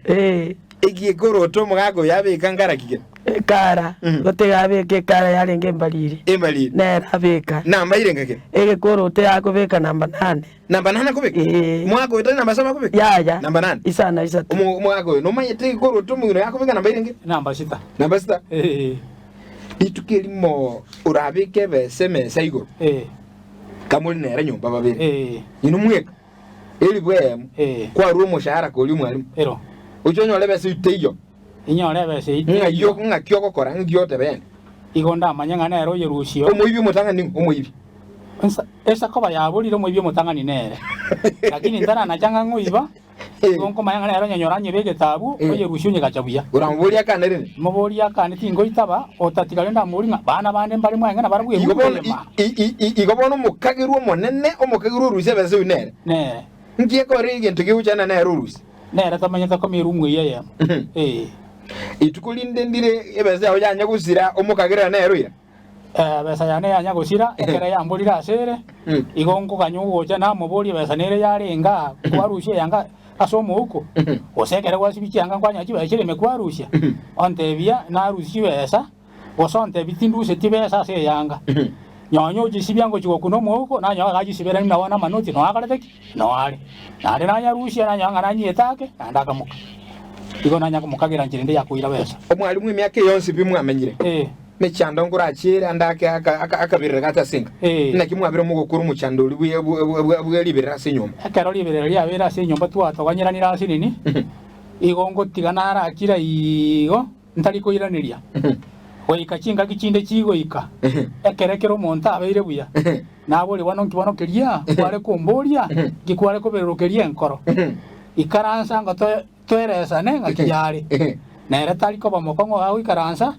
Ee. Egiekoroto omogaka oyo abeka nkaraki kere? Ekara, gotiga abeke ekara yarenge embariri. Embariri. Nere abeka. Namba irenga kere? Egekoroto yakobeka namba nane. Namba nane akobeka? Ee. Omogaka oyo tari namba saba akobeka? Yaya. Namba nane. Isano na isato. Omo- Omogaka oyo nomanyete egekoroto omong'ina oyo akobeka namba irenge? Namba sita. Namba sita. Ee. Rituko erimo orabeke ebesa emesa igoro, Ee. kamori nere nyomba babere. Ee. Inwe mweka. Elifu eyemo, Ee. kwarua omoshahara koria omwalimu. Ero. Oche onyore ebesa eyio teiyo. Inyore ebesa eyio Ng'ai teiyo. o- ng'aki ogokora, ng'ki otebe ende. Igo ndamanye ng'a nere oyerusia. Omoibi omotang'ani ning'o? Omoibi. Ensa, esa koba yaborire omoibi omotang'ani nere. Lakini ntaranacha ng'a ng'oiba, igo nkomanya ng'a nere onyenyora anyebe egetabu, oyerusia onyegacha buya. Oramoborie akane rende? Moborie akane tingoitaba, otatiga rende amoborie ng'a bana bande mbare mwaye ng'a nabarabwo Igo erumu bono, kogima. i- i- i- igo bono omokagerwa omonene, omokagerwa orusia ebesa oyio nere. Nere. Nki ekore egento gegochana nere orusia? Nere tamanyete komia erumu eyio eyemo. Ee. Rituko rinde ndire ebesa yao yanya gosira, omokagerera nere oira. Ebesa yane yanya gosira, ekero yamborire ase ere, igo nkoganya ogocha namoborie ebesa nere yarenge aa, kwarusia eyanga ase omouko? Gose ekero gwasibia chianga nkwanyora chibesa chire ime kwarusia? Ontebia, Narusie chibesa, gose ontebia, Tinduseti besa ase eyanga. Nonya ochisibia ngochia gokuna omouko, nanyora agachisiberania buna bono amanoti noe akorete ki? Noe are. Naende nanyarusia, nanyora ng'a nanyiete ake, naende akamoka. Igo nanya komokagera nchera ende ya koira besa. Omwalimu emiaka eye yonsi pi mwamenyire, Ee. mechando nkorachiere ande ake aka- aka- akaberera gacha ase enka. Ee. Naki mwabire mogokora omochando oria bwe- bwe- bwe- bwe- bwe riberera ase enyomba. Ekero riberera riabeire ase enyomba twatoganyeranire ase nini, igo ngotiga narakire igo ntari koiraneria, goika chingaki chinde chigoika, ekero ekero omonto abeire buya, naboria bono nki bono keria kware komboria, nki kware kobererokeria enkoro? Ikaransa ngo toe Tweresane ng'aki yare, nere tari koba mokong'u agoikaransa,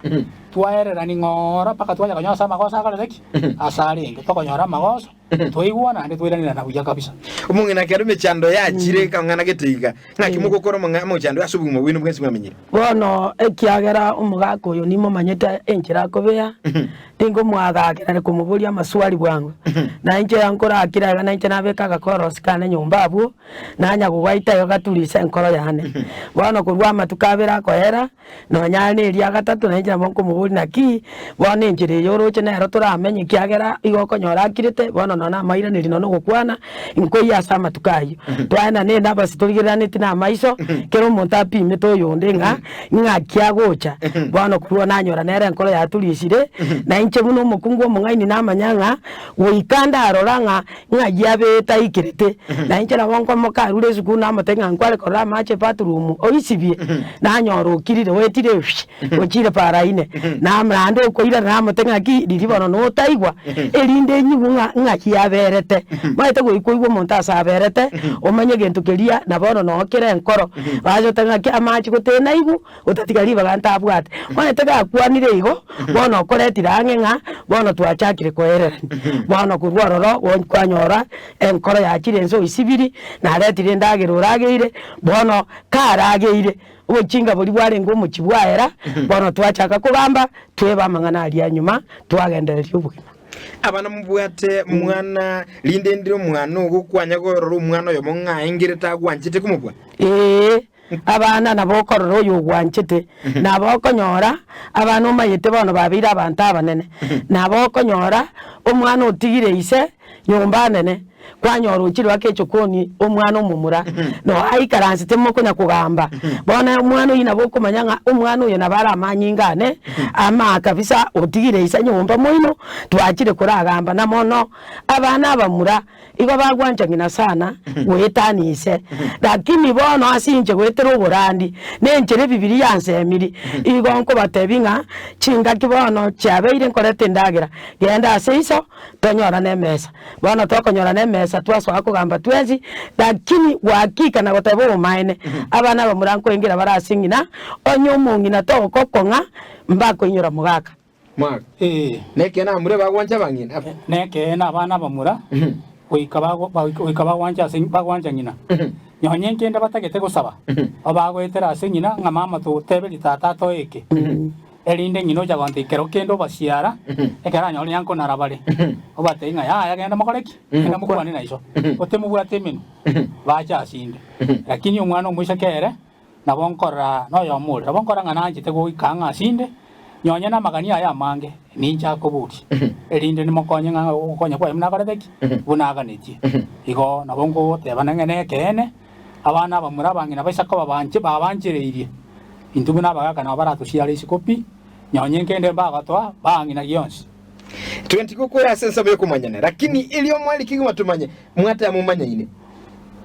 twaererani ng'ora mpaka twanya konyora ase amagoso akorete ki? Ase arenge. Tokonyora amagoso, twaigwana naende twairanera buya kabisa. Omong'ina ekero emechando yachire ekang'ana gete iga, ng'aki mogokora omong'a omochando ase obogima bwaino bwensi mwamenyire? Bono ekiagera omogaka oyo nimomanyete enchera akobea, tinkomoagakerera komoboria amaswali bwango. Na inche nkorakire iga nainche nabeka agakorosi kane nyomba abwo, Nanya gogaita igo gaturisa enkoro yane. Bono korwa amatuko abere akoera, nonya are neria gatato, nainche nabo nkomoboria naki, bono enchera eye oroche nero toramenye ekiagera igo okonyora akirete, bono nonya namairaneri nonya ogokwana, nkoiyo ase amatuko ayio. Twaenana enabasi torigereraneti na amaiso, kera omonto apimete oyonde ng'a ng'aki agocha. Bono korwa nanyora nere enkoro yaturisire, na inche buna omokungu omong'aini namanya ng'a, goika ndarora ng'a Ng'ai abeete aikerete, na inche nabo nkomoka arure esukuru namotebia ng'a nkware korora amache ebathroom oisibie, nanyora okirire oetire fwi ochire para ine. Nam naende okoirana namotebia ng'aki riria bono notaigwa, erinde enyigwe ng'a ng'aki aberete. Omanyete goika oigwe omonto ase aberete, omanye egento keria na bono noo kere enkoro, bache goteba ng'aki amache gotenaigwa. Otatiga ribaga ntabwate. Omanyete gakwanire igo, bono okoretire ang'e ng'a bono twachakire koererania. Bono korwa ororo gon kwanyora enkoro yachire inse oisibiri, naretire endagera orageire, bono karageire, obochinga boria bwarenge omochie bwaera, bono twachaka kogamba, tweba amang'ana aria nyuma, twagendereria obogima. Abana mobwate mwana, rinde ndire omwana ogokwanya korora omwana oyomo ng'a aengerete agwanchete komobua. Ee. Abana nabo okorora oyogwanchete, nabo okonyora abana omayete bono babeire abanto abanene, nabo okonyora omwana otigire ise nyomba nene, kwanyora ochire mpaka echokoni omwana omomura, no aikaransete mokonya kogamba. Bono omwana oyio nabo okomanya ng'a omwana oyo nabo are amanyinga ane, amaa kabisa otigire ise nyomba moino, twachire koragamba. Na mono abana abamura. Igo bagwancha ng'ina sana goetania ise. Lakini bono ase inche goetera oborandi, na enchera Ebibilia yansemiri, igo nkobatebia ng'a chingaki bono chiabeire nkoreta endagera, genda ase iso, tonyorane emesa. Bono tokonyorana emesa twasoa kogamba twensi, lakini gwakika na goteba obomaene, abana abamura nkoengera bare ase ng'ina, onye omong'ina togokong'a, mbakoinyora mogaka. Mwaka. Ee. Nekeene abamura bagwancha abang'ina. Nekeene abana abamura goika bago- bagoika goika bagwancha ase bagwancha ng'ina. Nonye nkende batagete gosaba, obagoetera ase ng'ina ng'a mama toteberie tata atoe eke. Erinde ng'ina ocha gonta ekero kende obasiara, ekero anyorire ng'a nkonara bare, obatebie ng'a yaya genda mokore ki? Genda mokwane na iso. Otemobwate emenwa, bache ase inde. Lakini omwana omoiseke ere. Nabo nkorora noyomo ore, nabo nkorora ng'a nanchete goika ang'e asinde, nonye namagani aye amange, ninche akoboria, erinde nimokonye ng'a ogokonya kwaye buna akorete ki? Buna aganetie. Igo nabo ngotebana ng'a nekeene, abana abamura abang'ina baisa koba banche babanchereirie, intwe buna abagaaka nabo baratosiare isiko pi, nonye nkende mbagotoa, baang'ina gionsi. Twenty gokwera ase ensemo y'okomanyana, lakini erio mwari kegima tomanye, mwateba momanyaine.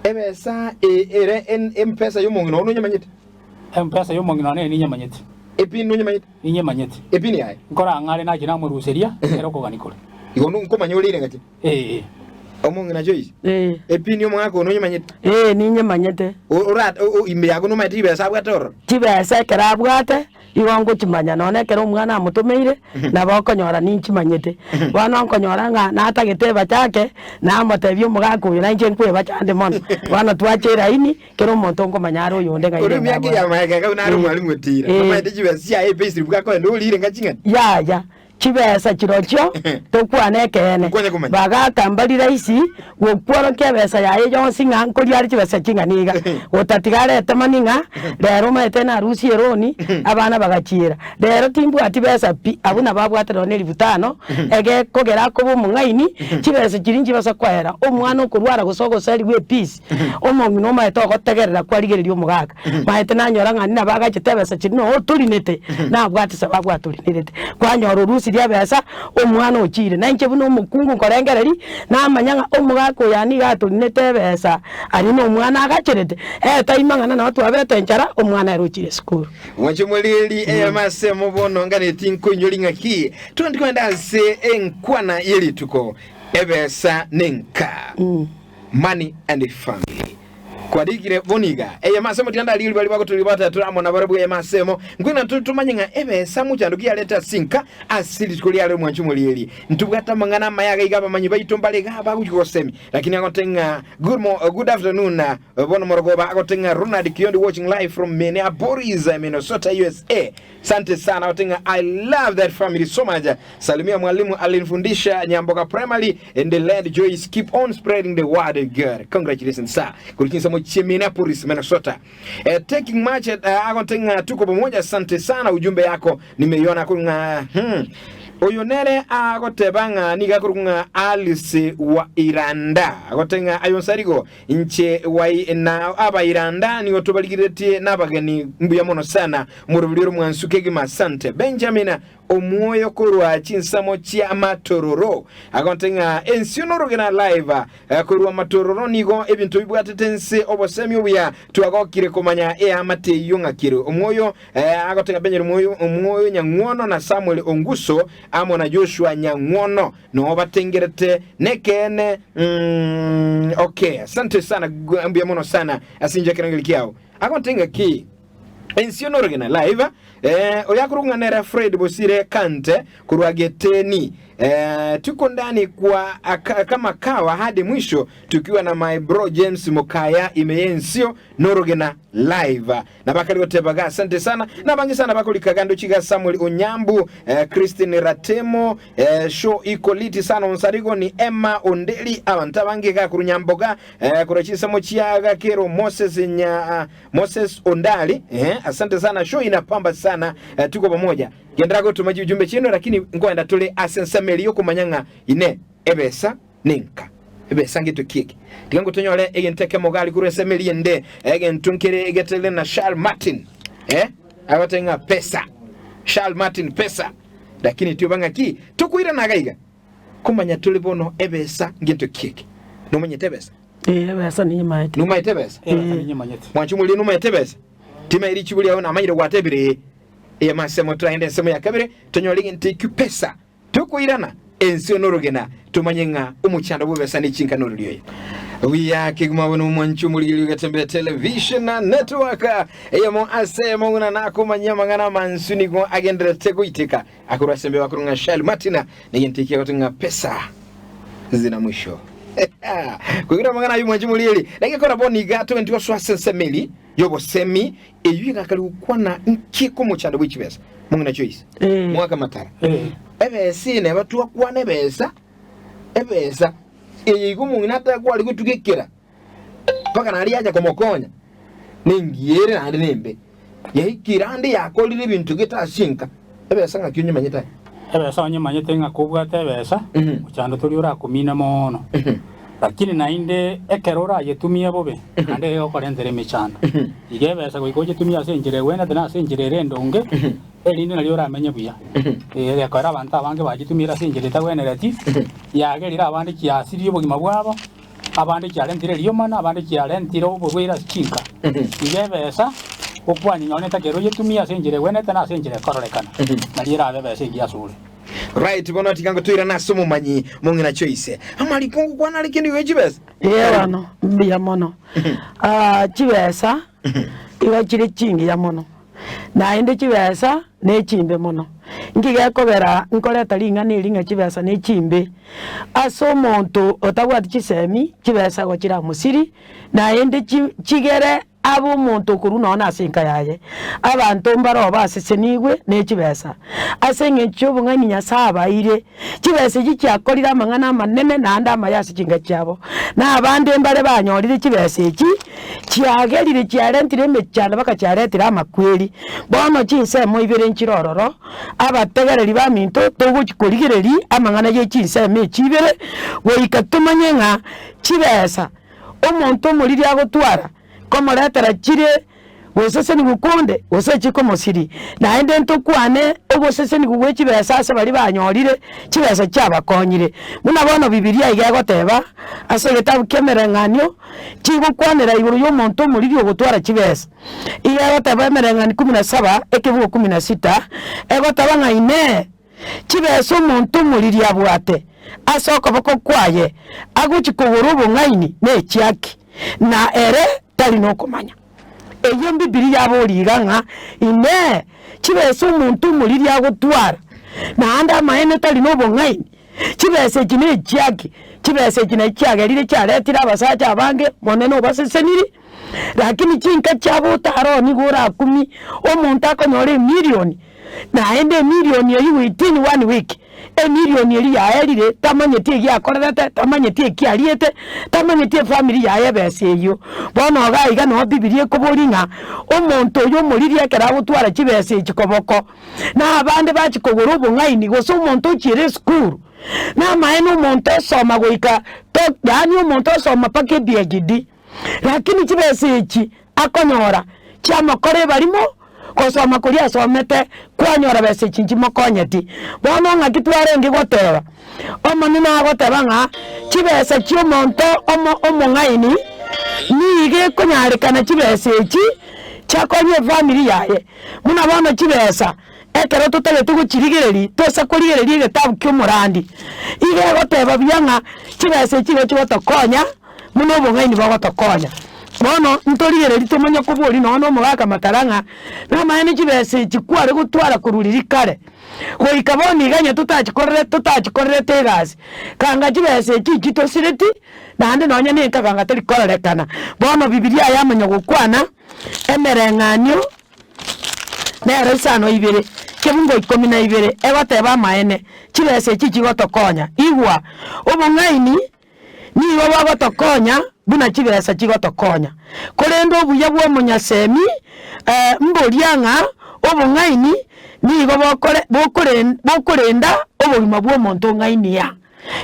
Ebesa e- ere en- empesa y'omong'ina oo nonyemanyete? Empesa y'omong'ina one ninyemanyete. Epini nonyemanyete? Ninyemanyete. Epini yaye? Nkorang'are nache namoruseria ekero okogania kore. Igo nkomanya ore ire ng'aki? Ee. Omong'ina Joyce? Ee. Epini y'omogaka oo nonyemanyete? Ee, ninyemanyete. O- ora- o- o- ime yago nomanyete chibesa abwate ororo? Chibesa ekero abwate, Igo ngochimanya nonya ekero omwana amotomeire, nabo okonyora ninchimanyete. Bono nkonyora ng'a natagete ebachake, namotebia omogaka oyo nainche nkwebachande mono. Bono twacha eraini, kera omonto nkomanya are oyonde ng'a Ore ere emiaka ng'a ya magega iga buna are omwalimu otira, Eh. nomanyete chibesa chiaye epayslip gakoenda orire ng'a ching'ani? Yaya, chibesa chirochio tokwane ekeene. Nkwanya komanya. Bagaka mbari rahisi gokworokia ebesa yaye yonsi ng'a nkoria are chibesa ching'ana iga. Gotatiga arete mani ng'a rero omanyete narusie eroni, abana bagachiera. Rero timbwati besa pi, abwo nabo abwate nonye na elifu tano, egekogera akoba omong'aini, chibesa chiria nchibasa koera. Omwana okorwara gose ogoserigwa epeace, omong'ina omanyete ogotegerera kwarigereria omogaka. Maete nanyora ng'a nabo agachete ebesa chiria noo otorinete, nabwate sababu atorinerete. Kwanyora orusirie ebesa, omwana ochiire. Na inche buna omokungu nkorengereria, namanya ng'a omogaka oyo nigo atorinete ebesa, aria na omwana agacherete, etaima ng'a nabo twabete enchara, omwana ere ochiire esukuru. Mwanche omoreri eyemo ase emo bono nganeti nkoinyori ng'aki togende kogenda ase enkwana ye rituko ebesa nenka money and family Kwarikire bono iga, Eyemo ase emo tiga ndarigerie baria bagotoria batatore amo nabarabwo eyemo ase emo. Nkoigwa ntore tomanye ng'a ebesa mochando ki yarete ase inka ase rituko riare omwancho omorieri. Ntobwate amang'ana amaya iga iga abamanyi baito mbare iga bagochia gosemi. Lakini agote ng'a good mo good afternoon bono morogoba agote ng'a Ronald Kiondi watching live from Minneapolis Minnesota USA. Sante sana agote ng'a I love that family so much. Salimia mwalimu alinifundisha Nyamboga Primary and let Joyce keep on spreading the word of God. Congratulations sir. Kuri chinsemo chie Minneapolis, Minnesota. Eh, taking much eh, agote ng'a tuko pamoja. Asante sana ujumbe yako nimeiona kuri ng'a hmm. Oyo nere agoteba ng'a niga akori ng'a Alice wa Iranda agote ng'a ayo nsarigo inche wai na aba Iranda nigo tobarigeretie n'abageni mbuya mono sana morobiri ore mwansu kegima asante Benjamin Omwoyo korwa chinsemo chi'amatororo. Agonte ng'a ensio norogena live korwa amatororo nigo ebinto bibwatete nse obosemi obuya twagokire komanya eamate eyio ng'aki ere. Omwoyo agote ng'a Benjamin Omwoyo Omwoyo Nyang'wono na Samuel Onguso amo na Joshua Nyang'wono noo batengerete nekeene mm, okay asante sana mbuya mono sana ase inche ekerengeri kiao. Agonte ng'aki Ensio norogena live eh, oyo akorokwa ng'a nere Fred Bosire Kante korwa Geteni eh, tuko ndani kwa aka, kama kawa hadi mwisho tukiwa na my bro James Mukaya ime y'ensio norogena live na bakari gotebaga asante sana na bangi sana bakorikaga ndochiga Samuel Onyambu eh, Christine Ratemo eh, show iko liti sana onsarigo ni Emma Ondeli abanto abange gakorwa Nyamboga eh, korwa chinsemo chia Gakero Moses nya Moses Ondali eh, asante sana show inapamba sana eh, tuko pamoja gendera gotuma chiujumbe chino lakini nkoenda tore ase ensemo eri yokomanya ng'a ine ebesa nenka ebesa ngeto kieke tiga ngotonyore egento ekemo gari korwa ensemo eri ende egento nkere egetere na Charles Martin eh, agote ng'a pesa Charles Martin pesa lakini tioba ng'aki tokoirana iga iga komanya tore bono ebesa ngento kieke nomanyete ebesa Ee, ebesa ninyemaete. Nomaete ebesa? Ebesa ninyemanyete. Mwanche omorie nomaete ebesa? Timairi richibu riao namanyire gwatebire ee. Eyemo ase turaende ensemo ya kabere tonyore egento ekio pesa. Tokoirana ensio norogena tomanye ng'a omochando bw'ebesa ne chinka norori oye. Buya kegima bono omwanche omorigereria ogetembe television na network eyemo ase eyemo ng'una nakomanyia amang'ana amansu nigo agendererete goiteka akorwa ase embe bakorwa ng'a Shirley Martina Negento eki agote ng'a pesa zina mwisho. Koigora amang'ana ayio mwanche morieri. Nagekora bono iga togenti gosoa ase ensemo eri y'obosemi eyio egakari gokwana nki komochando bwe chibesa. Mong'ina Joyce. Eh. Mwaka matara. Eh. Ebesa eye neba twakwana ebesa ebesa eye igo omong'ina atakware gotugekera mpaka naria yacha komokonya. Nengiya ere naende nembe. Yaikire ande yakorire ebinto gete ase enka. Ebesa ng'aki onyemanyete aye? Ebesa onyemanyete ng'a kobwate ebesa, mochando tori orakomine mono. Lakini naende ekero orayetumie bobe, naende egokorentera emechando. Iga ebesa goika oyetumie ase enchera egwenerete na ase enchera ere endonge, erinde nario oramenye buya. Egekora abanto abange bayetumire ase enchera etagwenereti, yagerire abande chiasirie obogima bwabo, abande chiarentire eriomana, abande chiarentire oborwaire ase chinka. Iga ebesa okwanyenyora netakeire oyetumie ase enchera egwenerete na ase enchera ekororekana, nario erabe ebesa engiya asore. Right, bono tiga ngotoirane ase omomanyi mong'ina Joyce. Amariko ngokwana are kende igo chibesa? Ee bono, mbuya mono. Ah, chibesa igo chire chingiya mono, naende chibesa nechimbe mono. Nki gekogera nkoreta ring'ana eri ng'a chibesa nechimbe? Ase omonto otabwati chisemi, chibesa igo chiramosiri, naende chi chigere abe omonto okorwa nonya na ase enka yaye. Abanto mbaroo basesenigwe ne chibesa, ase eng'encho y'obong'aini Nyasae abaeire. Chibesa echi chiakorire amang'ana amanene naende amaya ase chinka chiabo, na abande mbare banyorire chibesa echi, chiagerire chiarentire emechando mpaka chiaretire amakweri. Bono chinsemo ibere nchire ororo, abategereri baminto togochi korigereria amang'ana ye chinsemo echi ibere, goika tomanye ng'a chibesa omonto omoriri agotwara, komoretera chire gosesenigwa konde, gose chikomosiria. Naende ntokwane ogosesenigwa gwe chibesa ase baria banyorire chibesa chiabakonyire. Buna bono Bibilia iga egoteba ase egetabu ki'emereng'anio, chigokwanera igoro y'omonto omoriri ogotwara chibesa. Iga egoteba emereng'anio kumi na saba, ekebugo kumi na sita, egoteba ng'a Inee! Chibesa omonto omoriri abwate ase okoboko kwaye agochia kogora obong'aini nechiaki, na ere tari nokomanya. Eyio Bibilia yaboria iga ng'a, Inee! Chibesa omonto omoriri agotwara, naende amaene tari nobong'aini? Chibesa echi nechiaki? Chibesa echi nachi chiagerire chiaretire abasacha abange Omonene obaseseniri, lakini chinka chiabo otaro nigo orakumie omonto akonyora emilioni, naende emilioni eyio within one week, emilioni eria yaerire tamanyeti egiakorerete, tamanyeti eki ariete, tamanyeti efamiri yaye ebesa eyio. Bono iga iga noo bibilia ekoboria ng'a omonto oyo omoriri ekero agotwara chibesa echi koboko, na abande bachia kogora obong'aini gose omonto ochiire esukuru, namaene omonto osoma goika to yaani omonto osoma mpaka ePhD, Lakini chibesa echi akonyora chiamokora ebarimo, gosoma koria asomete kwanyora besa echi nchimokonyeti. Bono ng'aki twarenge goteba? Omonene agoteba ng'a chibesa chi'omonto omo omong'aini nigo ekonyarekana chibesa echi chiakonya efamiri yaye. Buna bono chibesa ekero totagete gochirigereria tosa korigereria egetabu ki'omorandi, igo egoteba buya ng'a chibesa echi igo chigotokonya. buna obong'aini bogotokonya. Bono ntorigererie tomanye koboria nonya na omogaka matara ng'a namaene chibesa echi kware gotwara korwa riria kare, goika bono iga onye totachikorere totachikorerete egasi, kanga chibesa echi nchitosireti, naende nonya na enka kanga teri kororekana. Bono bibilia yamanya gokwana, emereng'anio nero isano ibere, kebungo ikomi na ibere, egoteba amaene, chibesa echi chigotokonya. Igwa, obong'aini. Nigo bogotokonya buna chibesa chigotokonya. Korende obuya bw'omonyasemi mboria ng'a obong'aini nigo bokore bokorenda obogima bw'omonto ong'ainia.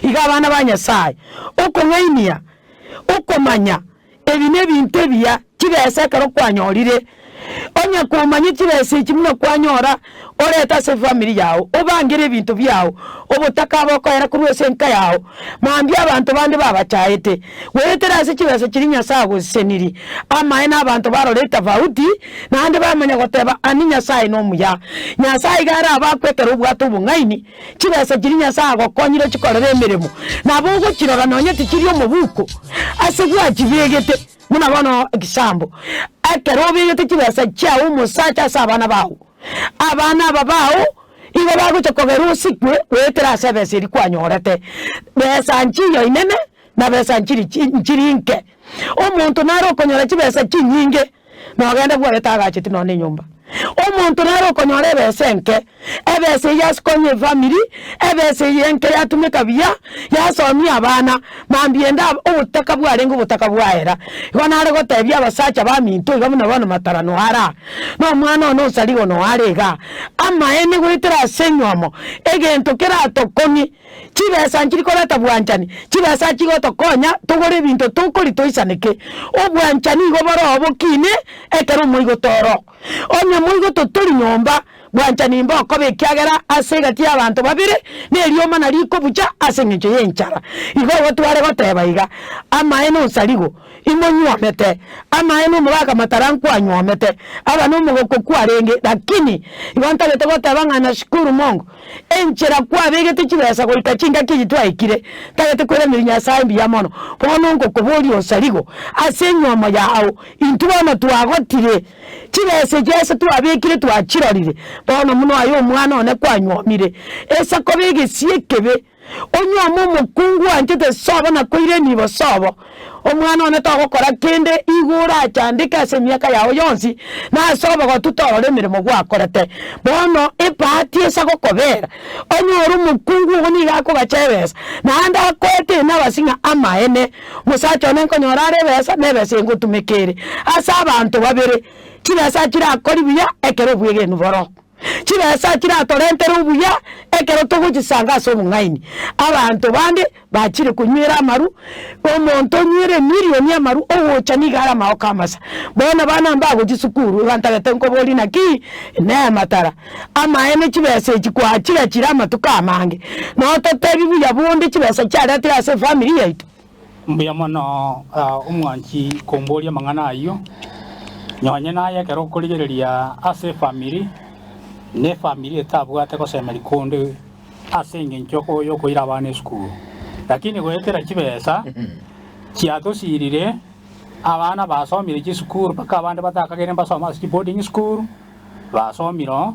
Iga abana ba Nyasae, okong'ainia, okomanya, Ebi nebinto ebiya, chibesa ekero kwanyorire, onye komanya chibesa echi buna kwanyora, orete ase efamiri yao, obangere ebinto biao, obotaka bokoera korwa ase enka yao, mambia abanto bande babachaete. Goetera ase chibesa chiria Nyasae agosesenirie, amaene abanto barore etafauti, naende bamanya goteba, Ani Nyasae nomuya. Nyasae iga arabakwe ekero obwate obong'aini, Chibesa chiria Nyasae agokonyire ochikorere emeremo, nabo ogochirora nonya tichiri omobuko ase gwachibegete, buna bono ekisambo. Ekero obegete chibesa chiao omosacha ase abana bao, abana aba bao igo bagocha kogera osikwe goetera ase ebesa eria kwanyorete. Besa nchiyo inene na besa nchiri nchiri inke. Omonto nare okonyora chibesa chinyinge, nogende bwoye tagacheti nonya na enyomba. Omonto nere okonyora ebesa enke, ebesa eyio ase konya efamiri, ebesa eyio enke yatumeka buya, yasomia abana, mambia ende ab obotaka bwarenge obotaka bwaera. Igo nare gotebia abasacha baminto iga buna bono matarano are aa, na omwana one osarigo noo are igaa, amaene goetera ase enyomo, egento keratokong'ie. Chibesa nchiri koreta bwanchani, chibesa chigotokonya togore ebinto tokori toisaneke. Obwanchani igo bore obokine ekero omoigoto oro. Onye moigoto tori nyomba, bwanchani mbokoba ekiagera ase egati y'abanto babere neriomana rikobucha ase engencho y'enchara. Igo igo tware goteba iga, Amaene onsarigo, imonyuomete, amaene omogaka matara nkwanyuomete, aba nomogoko kwarenge, lakini igo ntagete goteba ng'a nashukuru Mungu, Enchera kwabegete chibesa goika chingaki echi twaikire, ntagete koiraneria Nyasae mbuya mono. Bono ngokoboria osarigo ase enyomo yao, intwe bono twagotire chibesa echi ase twabekire twachirorire, bono buna aye omwana one kwanyuomire, esa koba egesio ekebe, onyuome omokungu oanchete sobo na koira enibo sobo. Omwana one togokora kende, igo orachandeke ase emiaka yao yonsi, na ase obogotu torora emeremo gwakorete. Bono ebahati esa gokobera, onyore omokungu ogo nigo akogacha ebesa, naende akoete enabasi ng'a amaene, Omosacha one nkonyora are ebesa, na ebesa eye ngotumeka ere. Ase abanto babere, chibesa chirakori buya ekero obwegenu boro. Chibesa chiratorentere obuya ekero togochisanga ase obong'aini. Abanto bande bachire konywera amaru, omonto onywire emilioni amaru ogocha nigo are amaoko amasa. Bono bana mbagochia sukuru, iga ntagete nkoborie naki nematara. Amaene chibesa echi kwachigachire amatuko amange, nototebi buya bonde chibesa chiaretire ase efamiri yaito. Mbuya mono omwanchi komboria amang'ana ayio, nonye naye ekero okorigereria ase efamiri, na efamiri etabwate gosemeria konde ase engencho yokoira abana esukuru. Lakini goetera chibesa chiatosirire, abana basomire chisukuru mpaka abande batakagere mbasome ase chiboarding school, basomire oo.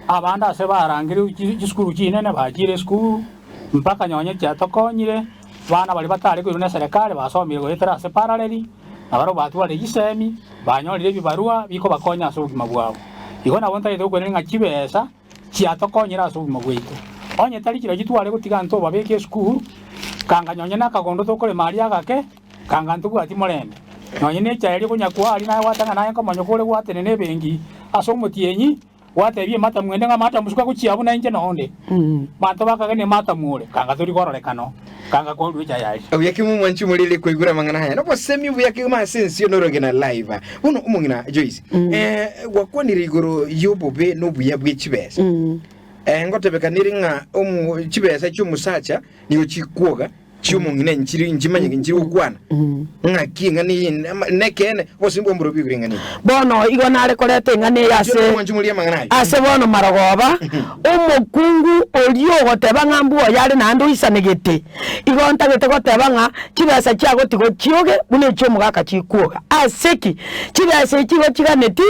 Abande ase barangeirwe chisukuru chinene bachiire esukuru, mpaka nonye chiatokonyire, abana baria batare koirwa neserekari basomire goetera ase parallel, na barabwo batwarire chisemi, banyorire ebibarua bikobakonya ase obogima bwabo. Igo nabo ntagete gokwanera ng'a chibesa chiatokonyire ase obogima bwaito. Onye tari chirochio tware gotiga ntobabeke esukuru, kanga nonye nakagondo tokorema aria agake, Kanga ntobwati morembe, nonye nechaye eria okonyakwa aria naye gwateba ng'a naye nkomonyoka ore gwatenena ebenki ase omotienyi, gwatebia ematamu ende ng'a matamu suka gochia abwo nainche nonde. Abanto bakagania ematamu ore, kanga tori kororekana oo, kanga kwarure echaye aria. Obuya ki momwanchi morire koigura amang'ana aya nobosemi obuya kegima ase ensio norogena live. Bono omong'ina Joyce, eh, gwakwanire igoro y'obobe nobuya bwe chibesa. Eh, ngotebekanire ng'a omo chibesa chi'omosacha nigo chikwoga chi'omong'ina nchiri nchimanyeke nchiri gokwana ng'aki eng'ana eye nekeene obosimba bwa igoro eng'ana eye. Bono igo nare koreta eng'ana eye ase Mwanche morie amang'ana ayio. ase bono marogoba, omokungu oria ogoteba ng'a mbuya are naende oisanegete, igo ntagete goteba ng'a chibesa chiagotigwa chioge buna echi'omogaka chikwoga. Ase ki? Chibesa echi igo chiganeti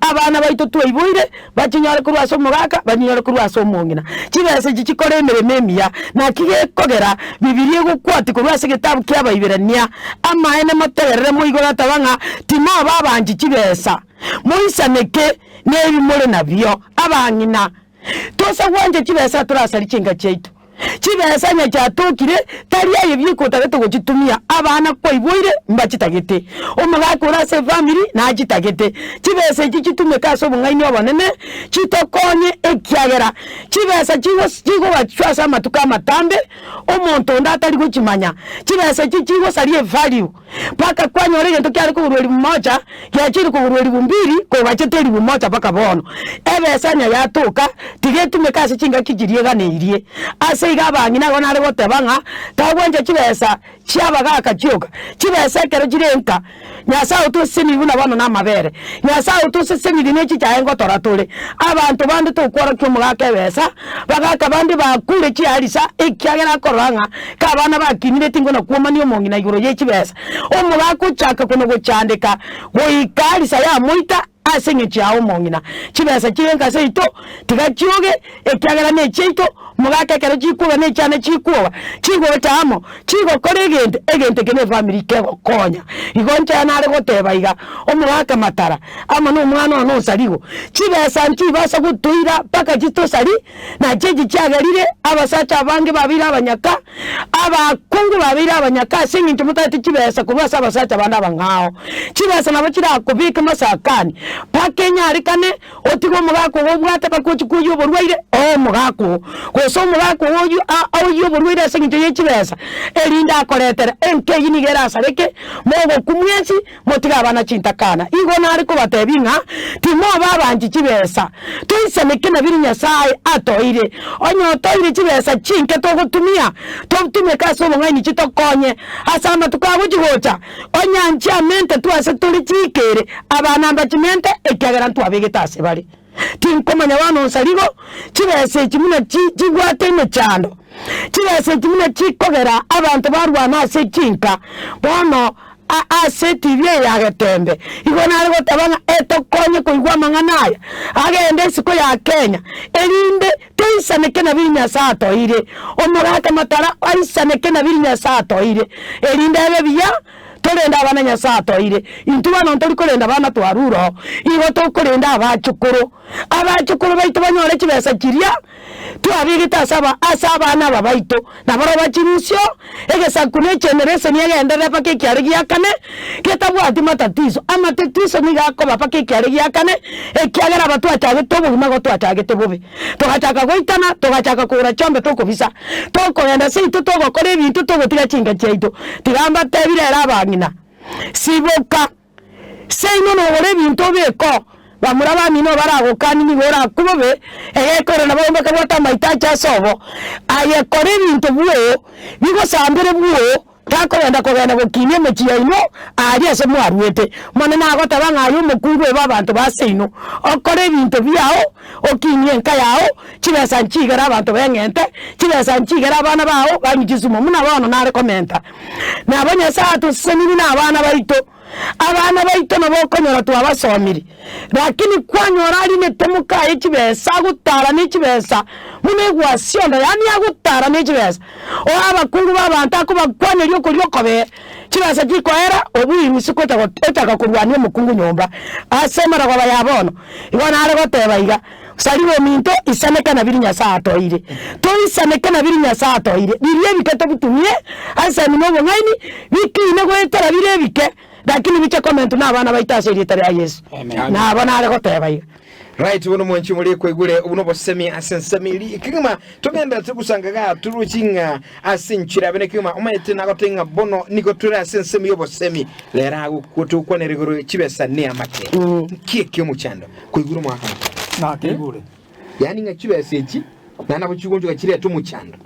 abana baito twaiboire Bachinyore korwa ase omogaka, bachinyore korwa ase omong'ina. Chibesa echi chikore emeremo emiya. Naki gekogera Bibilia egokwatia korwa ase egetabu ki'Abaiberania, Amaene motegerere moigore ataba ng'a timoba abanchi chibesa, moisaneke nebi more nabio. Abang'ina, tosa gwancha chibesa torasarie chinka chiaito. Chibesa onye chiatokire, tari aye bieka otagete gochitumia, abana kwaiboire mbachitagete, omogaka ore ase efamiri nachitagete. Chibesa echi chitumeke ase obong'aini obonene, chitokonye ekiagera chibesa chigos chigogachwa ase amatuko amatambe, omonto onde atari gochimanya. Chibesa echi chigosaria evalue, mpaka kwanyora egento kiare kogorwa elifu moja, giachire kogorwa elifu mbili, kogachete elifu moja mpaka bono. Ebesa onye yatoka, tiga etumeke ase chingaki chiria eganeirie. Ase igo abang'ina igo nare goteba ng'a, tagwancha chibesa chi'abagaka chioka, chibesa ekero chire nka, Nyasae otosesenirie buna bono namabere, Nyasae otosesenirie ne chichae ngotora tore. Abanto bande tokworokia omogaka ebesa, bagaka bande bakure chiarisa ekiagera akorora ng'a ka abana bakinire tingona kwomania omong'ina igoro ye chibesa. Omogaka ochaka kona gochandeka goika arisa yamoita. Ase engencho yao omong'ina, chibesa chire nka seito, tiga chioge, ekiagera nechiaito, mogaka ekero chikwoga na echiane chikwoga, chigocha amo, chigokora egento, egento eke na efamiri kegokonya. Igo inche nare goteba iga, omogaka matara, amo na omwana one osarigo, chibesa nchibasa gotoira mpaka chitosari, nachi echi chiagerire abasacha abange babeire abanyaka, abakungu babeire abanyaka ase eng'encho motagete chibesa korwa ase abasacha bande abang'ao. Chibesa nabo chirakobeke masakani, mpaka enyarekane otige omogaka ogo obwate mpaka ochie koyia oborwaire oe omogaka oo, gose omogaka ogo oyio a oyie oborwaire ase eng'encho ye chibesa, erinde akoretere enka eyio nigo erasareke, mogokwa mwensi. Motige abana chintakana. Igo nare kobatebia ng'a timoba abanchi chibesa, toisaneke na biria Nyasae atoeire. Onye otoeire chibesa chinke togotumia, totumeke ase obong'aini chitokonye ase amatuko agochi gocha. Onye anche amente ase tore chiikere, abana mbachimente, ekiagera ntwabegete ase bare. Tinkomanya bono nsarigo chibesa echi buna chibwate emechando, chibesa echi buna chikogera abanto barwana ase chinka, bono ase etibi eye ya Getembe. Igo nare goteba ng'a etokonye koigwa amang'ana aya, agende isiko ya Kenya, erinde toisaneke na biria Nyasae atoeire. Omogaka matara aisaneke na biria Nyasae atoeire, erinde ebe buya. Torende abana Nyasae atoeire. Intwe bono ntori korenda abana twarure oo, igo tokorenda abachukuru. Abachukuru baito banyore chibesa chiria twabegete ase aba ase abana aba baito, nabarobwo bachirusie oo, egesaku na egeneration egenderere mpaka ekiare giakane, getabwati matatizo. Amatatizo nigo akoba mpaka ekiare giakane, ekiagera aba twachagete obogima igo twachagete bobe. Togachaka goitana, togachaka kogora chiombe tokobisa, tokogenda seito togokora ebinto togotiga chinka chiaito. Tiga mbatebi rero abang'ina, siboka, seino nogore ebinto obeke oo, bamura bamino baragokanie nigo orakwe bobe, egekore nabo bakabwate amaitacho ase obo. Aye kora ebinto bwoo, bigosambere bwoo. Takogenda kogenda gokinia emechie yaino aaria ase mwaruete. Omonene agoteba ng'a aye omokungu obe abanto ba seino, okore ebinto biao, okinie enka yao, chibesa nchigere abanto beng'ente, chibesa nchigere abana bao banywe chisumo, buna bono nare komenta. Nabo Nyasae atosesenirie na abana baito. Abana baito nabo okonyora twabasomiri, lakini kwanyora arinete mokaye chibesa agotara ne chibesa buna egwasionda, yaani agotara ne chibesa. Oo abakungu b'abanto akobakwaneria okoria okobee, chibesa chikoera, oboirusia gocha ochaka korwania omokungu nyomba ase emerogoba ya bono. Igo nare goteba iga, Sariga ominto, isaneka na biria Nyasae atoeire. Toisaneke na biria Nyasae atoeire, biria ebike tobitumie ase ensemo na obong'aini, bikiine goetera bire ebike, lakini biche komentwa nabana baito ase erieta ria Yeso. Nabo nare goteba iga. Right bono mwanchi more kwaigure obu nobosemi ase ensemo eri ekegima togenderete gosanga igaa torochi ng'a ase enchera yabe nekegima omanyete nagote ng'a bono nigo tore ase ensemo y'obosemi rero agokwo togokwanera igoro chibesa neamate nki eke omochando Koigure omwaka omochenu. Nakeigure. Yaani ng'a chibesa echi naende nabo chigonchoka chirete omochando.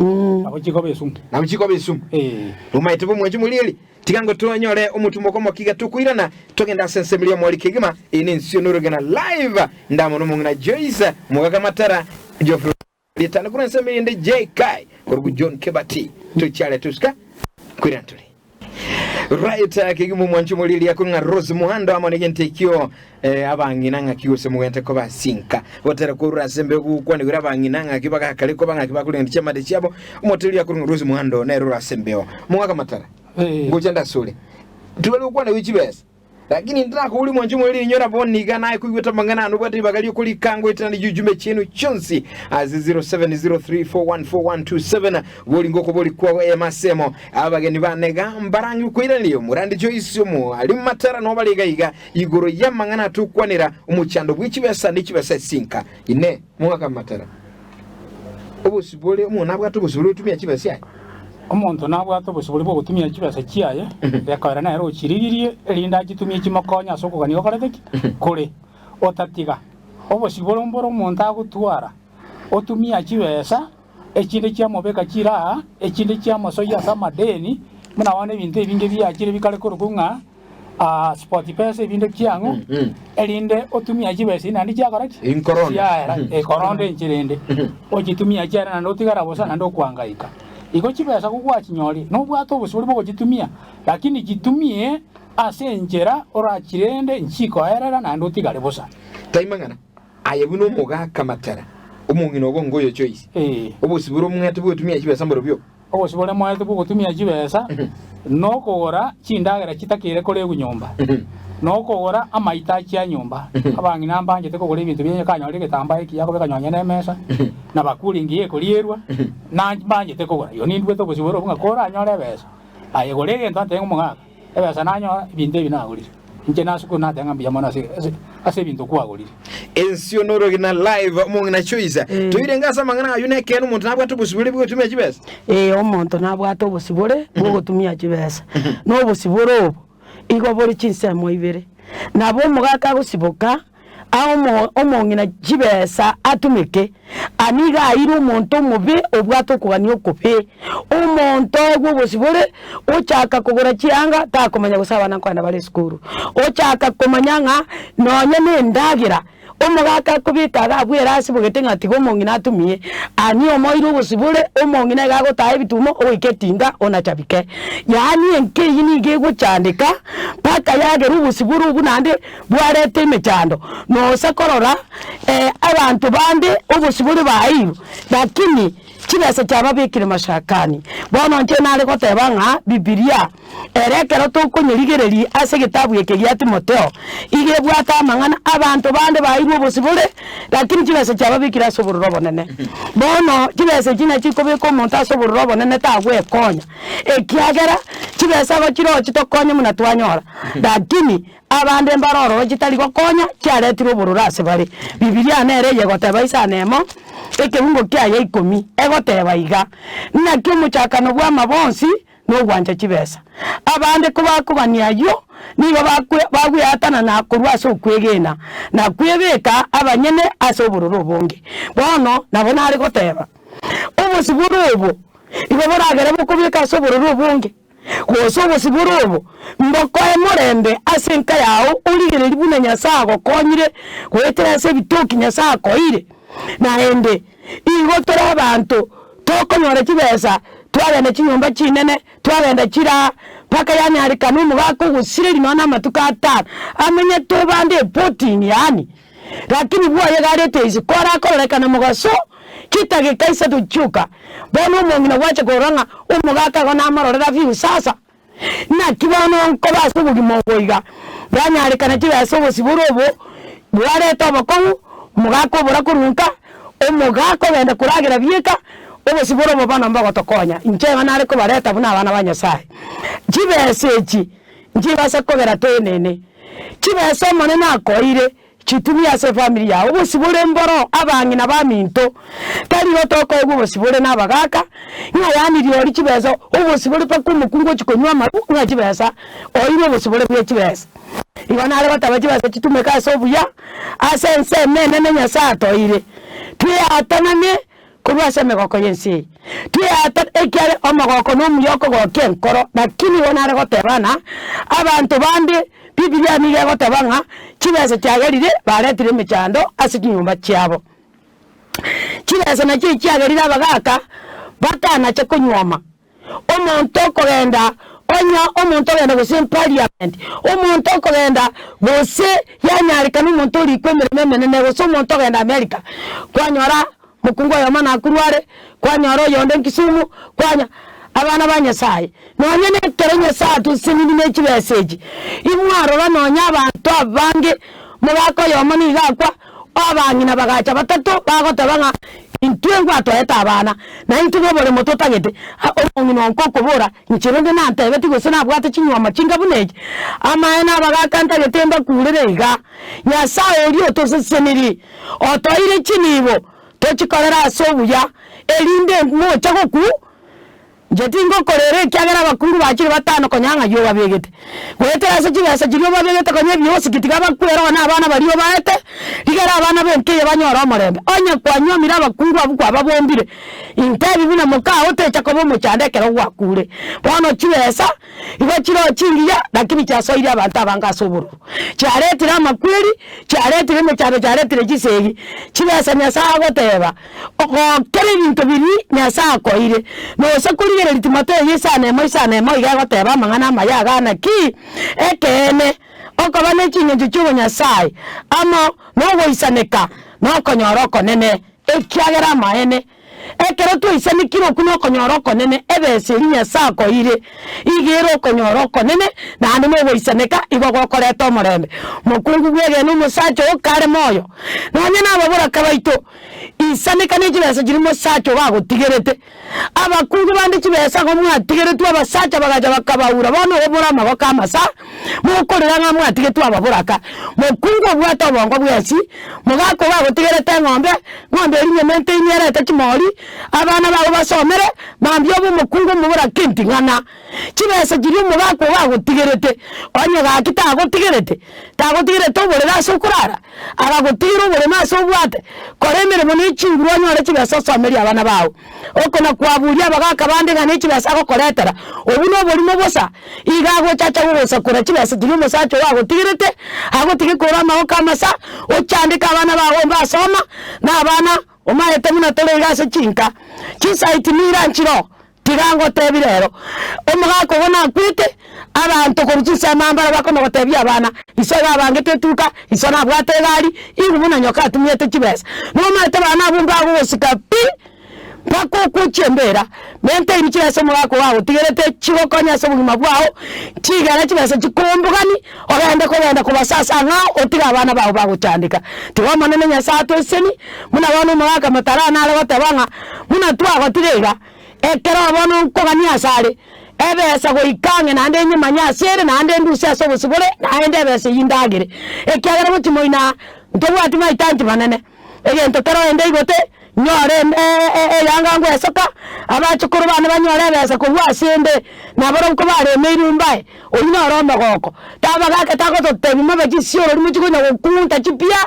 Nabo chikoba esumu. Nabo chikoba esumu. Ee. Omaete bomwanchi morieri, tiga ngo twanyore omotumo omoke iga tokoirana togende ase ensemo eria omori kegima. Eye nensio norogena live ndamo nomong'ina Joyce omogaka matara Geoffrey Ritano korwa ensemo eyende JK korwa John Kebati tochiare tusika koirana tore. Right eh, kegima omwanchi omoriri akore ng'a Rose Muhando amo negento ekio eh, abang'ina ng'aki gose mogente koba sinka gotera korura ase embe gokwanigwera abang'ina ng'aki bagakare koba ng'aki bakorenda chiamate chiabo omoteri akore ng'a Rose Muhando nere ore ase embeo omogaka matara Eh. ngocha ndasore tibari gokwana gwe chibesa Lakini ndirakoborie mwanche omoriri inyora bono iga naye koigwete amang'ana ane obwate ribaga ri'okorika ngoetananie chiuchumbe chiaino chionsi ase 0703414127 bori ngokobori kwao eyemo ase emo abageni bane iga mbarang'e koiraneria omorandi Joyce omoalimu Matera nobare iga iga igoro y'amang'ana atokwanera omochando bwe chibesa ne chibesa esinka ine mogaka Matera Obosibore, omonto nabwate obosibore gotumia chibesa chiaye. Omonto nabwate obosibore bw'ogotumia chibesa chiaye, gekoera nere ochirigirie, erinde achitumie chimokonye ase okogania gokorete ki? Kore. Otatiga obosibore mbore omonto agotwara, otumia chibesa, echinde chiamobeka chiraa, echinde chiamosoyia ase amadeni, buna bono ebinto ebinge biachire bikare korokwa ng'a SportPesa ebinde kiang'o, erinde otumia chibesa echi naende chiakora ki? Inkoronda. Chiaera, ekoronda enchera ende. Ochitumia chiaera naende otigara bosa naende okwangaika. Igo chibesa gogwachinyoria, nobwate obosibore bwogochitumia, lakini chitumie. Ase enchera orachirende nchikoerera naende otigare bosa. Tai mang'ana aye buna omogaka matara, omong'ina obo ngoyo Joyce. Ee. Obosibore omwete bw'ogotumia chibesa mborobio. Obosibore mwaete bw'ogotumia chibesa nokogora chindagera chitakeire koregwa nyomba, nokogora amaitachi a nyomba. Abang'ina mbanchete kogora ebinto bia kanyore egetambaa ekiya akobeka nonye nemesa, na bakuri engiya ekorierwa, na mbanchete kogora. Igo nindwete obosibore obwo ng'a koranyore ebesa, aye gora egento antebie ng'a omogaka, ebesa nanyora, ebinto ebi nagorire. Inche nasukuru nateba ng'a mbuya mono ase ase ase ebinto kwagorire. Ensio norogena live omong'ina Choice. Toirenge ase amang'ana ayio nekeene omonto nabwate obosibore bw'ogotumia chibesa. Ee, omonto nabwate obosibore bw'ogotumia chibesa, na obosibore obo igo bore chinsemo ibere. Nabo omogaka agosiboka ae omo omong'ina chibesa atumeke, aa nigo aire omonto omobe obwate okogania okobe. Omonto oegwe obosibore, ochaka kogora chianga takomanya gose abana nkoenda bare esukuru, ochaka komanya ng'a nonye na endagera, omogaka akobeka iga abwo erasi bogete ng'a tiga omong'ina atumie, ani omoeire obosibore, omong'ina iga agotaya ebitumo ogoika etinga onachabike. Yaani enka eywo nigo egochandeka mpaka yagera obosibore obwo naende bwareta emechando, nosa korora abanto bande obosibore baeirwe, lakini chibesa chiababekire mashakani. Bono inche nare goteba ng'a Bibilia ere ekero tokonyerigereria ase egetabu eke gia Timotheo, iga ebwate amang'ana abanto bande baeirwe obosibore, lakini chibesa chiababekire ase obororo obonene. Bono chibesa echi nachio chikobeka omonto ase obororo obonene tagwekonya, ekiagera chibesa igo chirochio tokonye buna twanyora, lakini Abande mbare ororo chitari gokonya, chiaretire obororo ase bare. Bibilia nere eyegoteba isano emo, ekebungo kiaye ikomi, egoteba iga, Naki omochakano bw'amaba onsi nogwancha chibesa. Abande kobakogania ayio, nigo bagweatanana korwa ase okwegena, na kwebeka abanyene ase obororo obonge. Bono nabo nare goteba, Obosibore obo igo boragere bokobeka ase obororo obonge. Gose obosibore obo mbokoe morembe ase enka yao, origererie buna Nyasae agokonyire goetera ase ebitoki Nyasae akoeire. Naende igo tore abanto tokonyora chibesa, twagenda chinyomba chinene, twagenda chiraa, mpaka yanyarekana omogaka ogosireria nonya na amatuko atano, amenyete obande epotini yaani. Lakini bwoye garete isiko arakororekana mogaso chidageka isato chioka. Bono omong'ina gwacha korora ng'a omogaka igo namororera view sasa. Naki bono nkoba ase obogima obo iga, yanyarekana chibesa obosibore obo bwareta obokong'u, omogaka obora korwa nka, omogaka ogenda koragera bieka, obosibore obo bono mbogotokonya. Inche igo nare kobareta buna abana ba Nyasaye. Chibesa echi nchibasa kogera toenene. Chibesa Omonene akoeire, chitumie ase efamiri yao. Obosibore mboro abang'ina baminto, tari igo tokoegwa obosibore na abagaka, ng'a yaani riori chibesa, obosibore mpaka omokungu ochia konywa amarwa ng'a chibesa, oeirwe obosibore bwe chibesa. Igo nare goteba chibesa chitumeke ase obuya, ase ensemo enene Nyasaye atoeire, tweatanane. Korwa ase emegoko y'ense eye tweata, ekiagera omogoko nomuya okogokia enkoro. Lakini igo nare goteba ng'a abanto bande, Bibilia nigo egoteba ng'a chibesa chiagerire baretire emechando ase chinyomba chiabo. Chibesa nachio echiagerire abagaka bakanacha konyuoma. Omonto okogenda onya omonto ogenda gose emparliament, omonto okogenda gose yanyarekana omonto orikwe emeremo emenene gose omonto ogenda America, kwanyora mokungu oyomo Nakuru are, kwanyora oyonde Kisumu, kwanya abana ba Nyasaye. Nonye na ekero Nyasaye atoseseniri ne chibesa echi, imwarora nonye abanto abange, mogaka oyomo nigo akwa, abang'ina bagacha batato bagoteba ng'a Intwe ngwatoete abana, na intwe noboremo totagete. Omong'ina onka okobora, Inche rende nantebeti gose nabwate chinyuoma chinga buna echi? Amaene abagaaka ntagete mbakurere iga, Nyasae oria otoseseniri, otoeire chinibo, tochikorere ase obuya, erinde moche gokwa. Inche tingokorera ekiagera abakungu bachire batano konya ng'ai obabegete. Goetera ase chibesa chiria obabegete konya ebiosiki tiga bakwere one abana baria obaete, rigere abana b'enka eye banyore omorembe. Onye kwanyuomire abakungu abwo kwababombire, intebi buna mokao techa koba omochando ekero gwakure. Bono chibesa igo chiroo chingiya, lakini chiasoirie abanto abange ase obororo. Chiaretire amakweri, chiaretire emechando, chiaretire chisegi. Chibesa Nyasae agoteba, Ogokera ebinto biria Nyasae akoeire, nose korigia. Morigereria Timotheo isano emo isano emo iga egoteba amang'ana amaya iga naki, Ekeene, okoba ne chingencho chi'obonyasae amo nogoisaneka nokonyora okonene, ekiagera amaene, ekero twaisanekire okwo nokonyora okonene, ebesa eria Nyasae akoeire iga ere okonyora okonene, naende nogoisaneka igo gokoreta omorembe. Mokungu bw'egena omosacha oo kare moyo, nonye nababoraka baito, Isaneka ne chibesa chiria omosacha ogo agotigerete. Abakungu bande chibesa igo mwatigeretwe abasacha bagacha bakabaura, bono igo more amaboko amasa, mokorera ng'a mwatigetwe ababoraka. Mokungu obwate obongo bwensi, mogaka ogo agotigerete eng'ombe, ng'ombe eria nyuma enteini erete chimori, abana bago basomere, mambia obe omokungu omoboraka enting'ana. Chibesa chiria omogaka ogo agotigerete, onye gaki tagotigerete, tagotigerete oborere ase okorara, agagotigera oboremo ase obwate, kora emeremo ne chinguru onyore chibesa osomerie abana bao. Oko nakwaburia abagaka bande ng'a ne chibesa agokoretera, obwo noborimo bosa, iga agocha acha gogosakora chibesa chiria omosacha oo agotigerete, agotige kore amaboko amasa, ochandeke abana bao mbasoma, na abana omaete buna tore iga ase chinka. Chisaiti nira nchiroo. Tiga ngotebi rero, omogaka ogo nakwete, abanto korwa chinsemo mbare bakona gotebia abana, Iso iga abangete etuka, iso nabwate egari, igwe buna nyoka atumiete chibesa. Nomaete abana abwo mbagogosika pi, mpaka okwochia embera. Menta chibesa omogaka ogo agotigerete chigokonye ase obogima bwao, chigere chibesa chikombogani, ogende kogenda kobasasa ang'ao otige abana bao bagochandeka. Tiga Omonene Nyasae atoeseni, buna bono omogaka Matara nare goteba ng'a buna twagotire iga. Ekero bono nkogania asare, ebesa goika ang'e naende nyimanye ase ere, naende ndusie ase obosibore, naende ebesa eyio ndagere. Ekiagera gochia moino aa, ntobwati maitaanchi manene. Egento kero ende igote, nyore eyanga ngwesoka, abachukuru bane banyore ebesa korwa ase ende, nabarabwo kobaremeirwe mbae, oyio noro omogoko. Tabagaka tagototebia mobe chisiorori mochie konya gokunta chipia,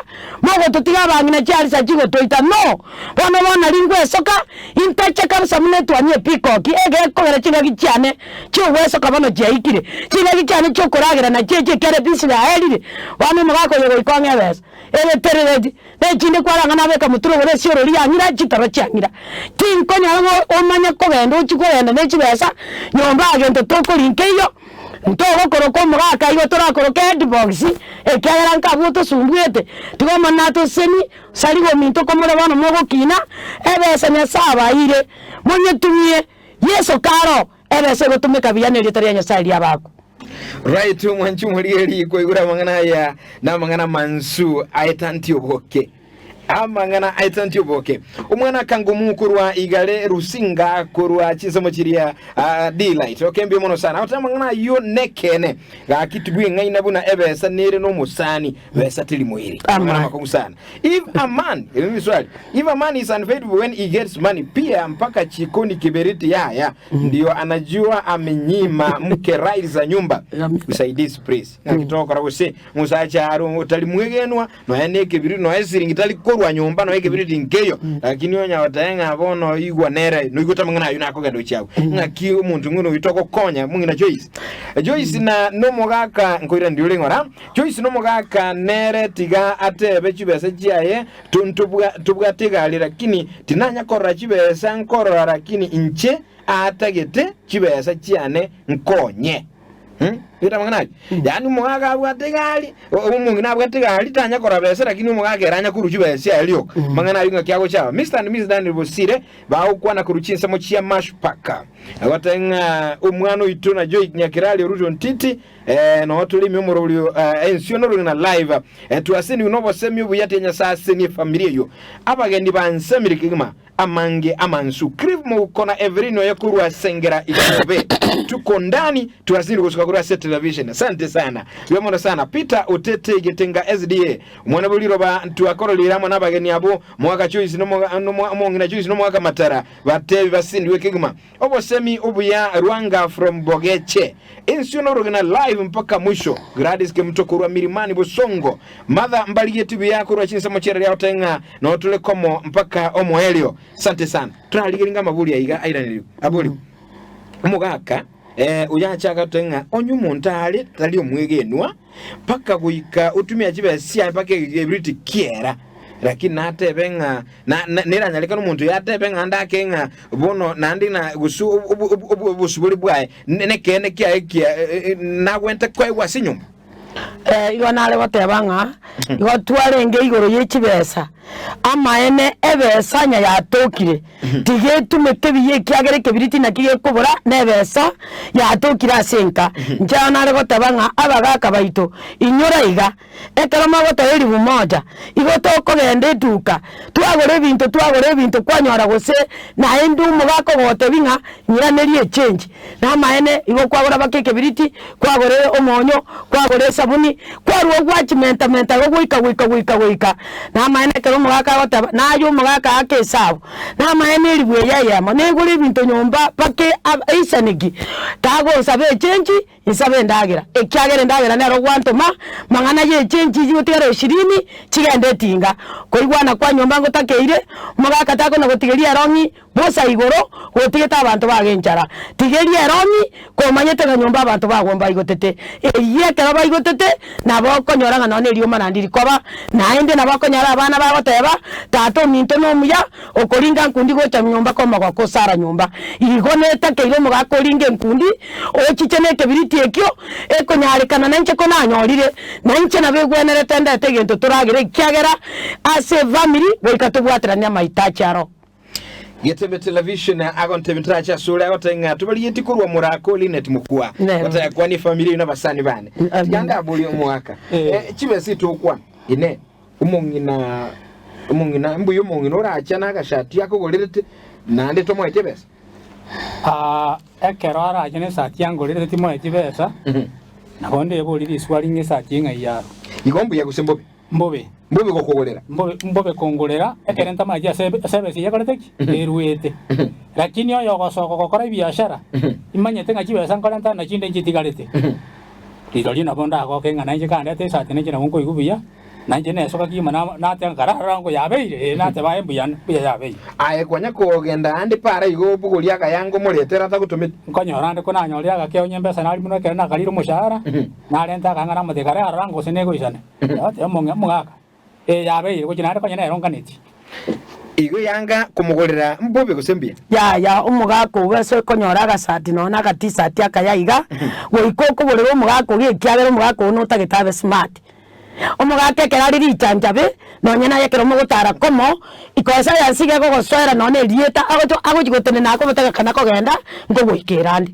mogototiga abang'ina chiarisa chigotoita no! Bono bono nari ngwesoka, intache kabisa buna etwani epikoki, egekogera chingaki chiane chi'ogwesoka bono chiaikire, chingaki chiane chi'okoragera nachio echi ekiagera ebisi yaerire. Bono omogaka oyo goika ong'e ebesa, egeterereti, na echinde kwarang'a nabeka motwe rogoro esiorori yang'ira, chitoro chiang'ira. Tinkonyara ng'a omanye kogenda ochie kogenda ne chibesa nyomba agento tokori nkeiyo, Ntogokoroka omogaka igo torakoroke headbox, ekiagera nkabwo otosumbuete, tiga Omonene atosesenie, sariga ominto komore bono mogokina, ebesa Nyasae abaeire, monyetumie, Yeso kare oo, ebesa egotumeka buya nerieta ria Nyasae riabakwa. Right omwanchi omorigereria koigura amang'ana aya namang'ana amansu aetantie oboke. Amang'ana aetantie oboke. Omwana akangumu korwa igare Rusinga korwa chinsemo chiria ah, Delight. Okay, mbuya mono sana. Ota amang'ana ayio nekeene. Gaki tibweng'aina buna ebesa nere nomosani, besa teri moiri. Amen. Amang'ana makongu sana. If a man, eri ni swali. If a man is unfaithful when he gets money, pia mpaka chikoni kiberiti yaya, ndio anajua amenyima mke right za nyumba. Amen. Usaidizi please. Ng'aki togokora gose musacha aro otari mwegenwa Nonya nekebiriti, nonya esiringi tari korwa nyomba, nonya ekebiriti nkeiyo, lakini onya goteba ng'a bono igwa nere, noigwete amang'ana ayio nakogenda gochia agwo. Ng'aki omonto ng'ina oyio togokonya, mong'ina Joyce. Joyce na nomogaka nkoiraneria ore ng'ora, Joyce nomogaka nere tiga atebe chibesa chiaye to- ntobwa tobwate egari lakini tinanya korora chibesa nkorora lakini inche aatagete chibesa chiane nkonye. Nigo amang'ana ayio. Yaani omogaka abwate egari, o- omong'ina abwate egari tanya korora besa lakini omogaka ere anya korwa chibesa chiaye rioka. Amang'ana ayio ng'aki agocha aba. Mr and Mrs Daniel Bosire bagokwana korwa chinsemo chia Mash Park. Agoteba ng'a omwana oito na Joy Nyakerario Ruto Ntiti eh, noo tore ime omorobori eh, ensio norogena live eh, twaseniwe nobosemi obuya tia Nyasae asenie efamiri eyio. Abageni bansemire kegima Amange amansu. Cliff Mouko na Evelyn oye korwa Sengera Ikobe. Tuko ndani twasiri gosuka korwa ase television. Asante sana. Buya mono sana. Peter Otete Igetenga SDA. Omwana bwe riroba twakororire amo nabageni abwo Mogaka Joyce no omong'ina Joyce no Mogaka Matara batebi basindiwe kegima. Obosemi obuya Rwanga from Bogeche. Ensio norogena live mpaka mwisho. Gladys Kemuto korwa Milimani Bosongo. Martha mbarigeti buya korwa chinsemo chiera ria goteba ng'a notore komo mpaka omoerio. Sante sana. Torarigerie ng'a amabori aiga airaneriwe. Abori. Omogaka eh, oyo ache agateba ng'a onye omonto are tari omwegenwa mpaka goika otumia chibesa chiaye mpaka ebiriti kiera. Lakini natebe ng'a na na neranyarekane omonto oyo atebe ng'a ndake ng'a bono naende na gose obo obo obo obosibore bwaye ne nekeene kiaye kia nagwente koegwa ase enyomba. Igo nare goteba ng'a igo twarenge igoro ye chibesa, amaene ebesa onye yatokire, tiga etumeke buya ekiagera ekebiriti naki gekobora na ebesa yatokire ase enka. Inche igo nare goteba ng'a abagaka baito, inyora iga, ekero mogotoa elifu moja, igo tokogenda eduka, twagora ebinto twagora ebinto kwanyora gose naende omogaka ogotebia ng'a ng'iranerie echange. Namaene, igo kwagora baka ekebiriti, kwagora omonyo, kwagora esabuni, kwarua gwachimenta-menta igo goika goika goika goika. Namaene ekero omogaka agoteba, naye omogaka ake esabu. Namaene eribu eye eyemo, negore ebinto nyomba mpaka ab eisaneki, tagonsaba echenji, insabe endagera, ekiagera endagera nero gwantoma, mang'ana ya echenji eywo gotigara eshirini, chigende etinga. Koigwana kwa nyomba ngotakeire, omogaka takona gotigeria erong'i. Bosa igoro, gotigete abanto bago enchara. Tigeria erong'i, komanyete ng'a nyomba abanto bago mbaigotete. Eyio ekero baigotete, nabo okonyora ng'a nonya nerioma naende rikoba, naende nabo okonyora abana bagoteba, Tata ominto nomuya, okoringa nkundi gocha nyomba komogoka osara nyomba. Igo netakeire omogaka oringe enkundi, ochiche na ekebiriti ekio, ekonyarekana nainche konanyorire, nainche nabo egwenerete ndete egento toragere ekiagera ase efamiri goika tobwateranie amahitaji aro. Getembe Television agontebia ntarache asore agotebia ng'a tobarigetie korwa morako Linet Mokua Nero. gotebia kwani efamiri eyio nabasani bane Amen. tiga ndaborie omogaka Eh. Eh, chibesa etokwana ine omong'ina omong'ina mbuya omong'ina orache na agashati akogorerete naende tomoete ebesa Ah, ekero arache na esati angorerete timoeti besa, nabo ndeborie riswali ng'a esati eng'ai yaro. Igo mbuya gose mbobe? Mbobe. Mbobe gokogorera. Mbobe, mbobe kongorera, ekero ntamaeti ase ase ebesa eyio ekorete ki? Eruete. Lakini oyo ogosoka gokora ebiashara, imanyete ng'a chibesa nkorenta na chinde nchitigarete. Rirorio nabo ndagoke ng'a nainche kandete esati nainche nabo nkoigwa buya, nainche nesoka kegima na nateba nkararora ngo yabeire, ee nateba aye mbuya mbuya yabeire. Aye kwanya kogenda aande para igo obogorie akayango omoretere atagotometi. Nkonyora ande konanyorire agakeo onye embesa nari mono ekero nakarire omoshahara, narenta akang'ana amote kare arora ngose negoisane. Agateba omong'ina, Omogaka, ee yabeire, gochia naende konya nere onganetie. Igo yanga komogorera mbobe gose mbuya. Yaya, omogaka ogo ase okonyora agasati nonya na agatisati akaya iga, goika okogorera omogaka ogo ekiagera omogaka ogo notagete abe smart. Omogaka ekero are richanchabe, nonya naye ekero mogotara komo, ikosa ya nse iga egogosoera nonya na erieta, agocha agochi gotenena akobotaka kana kogenda, nkogoika erande.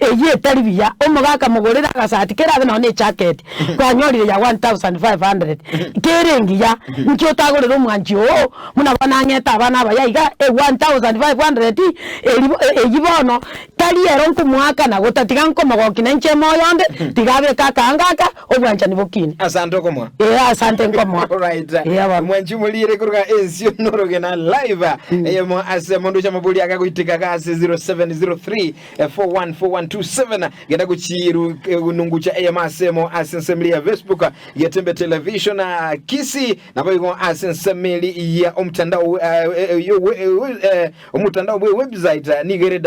Eyio etari buya, omogaka mogorere agasati kerabe nonya na ejacket, kwanyorire ya 1500, kere engiya, nki otagorere omwanchi oo, buna bono ang'ete abana abaya iga, e 1500 eri eyio bono, tari ero nkomoakana gotatiga nkomogokia na inche moyo onde, tiga abeke akaanga aka, obwanchani bokine. Asante okomoa. Ee, asante nkomoa. Alright. Ee, bono. Mwanchi molire koruga ensio norogena live eyemo ase mundu chamabori akagoitika gase 0703 414127 genda gochiru nungucha eyemo ase emo ase ensemeri ya Facebook Getembe Television Kisii nabo igo ase ensemeri ya omtandao omotandao bwe website nigo ere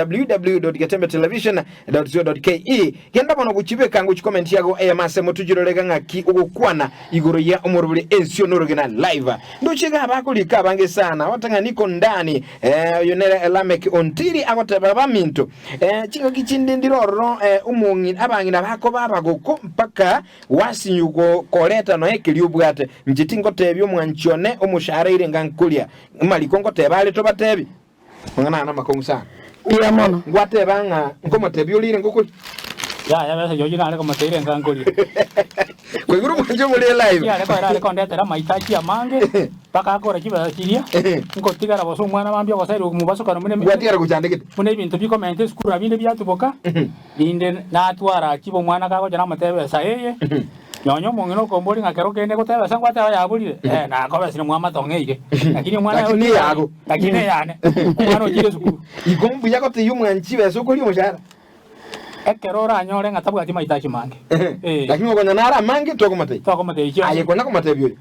www.getembetelevision.co.ke genda bono gochibeka ngochi comment yago eyemo ase emo tochirorega ng'aki ogokwana igoro ya omorobori ensio norogena live ndoche iga abakorika abange sana batang'a niko ndani Eh, oyo nere Lameck Ontiri agoteba baminto eh, chingaki chinde ndire ororo eh, omong'ina abang'ina bakoba abagoko mpaka gwasinyu koreta noe keria obwate inche tingotebia omwanchi one omoshahara ire nga nkoria mariko ngoteba are tobatebi mang'ana aya namakong'u sana Mbuya mono. ngwateba ng'a nkomotebia orire ngokoria Yaya besa yoyio nare komoteira enka nkoria. Koigure omwancho omore live. Kiare koera are kondetera amaitachi amange, mpaka akore chibesa chiria, nkotigara bosa omwana mambia ogosairwa komobasokana buna emi- Gwatigara gochandegete. buna ebinto bikomenta esukuru na binde biatuboka, rinde natwara akiba omwana kagocha namotebia ebesa eye, nonya omong'ina okomboria ng'a kero kende goteba ebesa ngwateba yaborire, eh nakobesire mwamatong'eire, lakini omwana Lakini ochire eyago. lakini eyane, omwana ochire esukuru. Igo mbuya gotebia omwanchi besa okoria omoshahara. Ekero oranyore ng'a tabwati maitachi mange, ee. Lakini okonya naro amange tokomotebia. Tokomotebia chionsi. Aye kona komotebia oyo.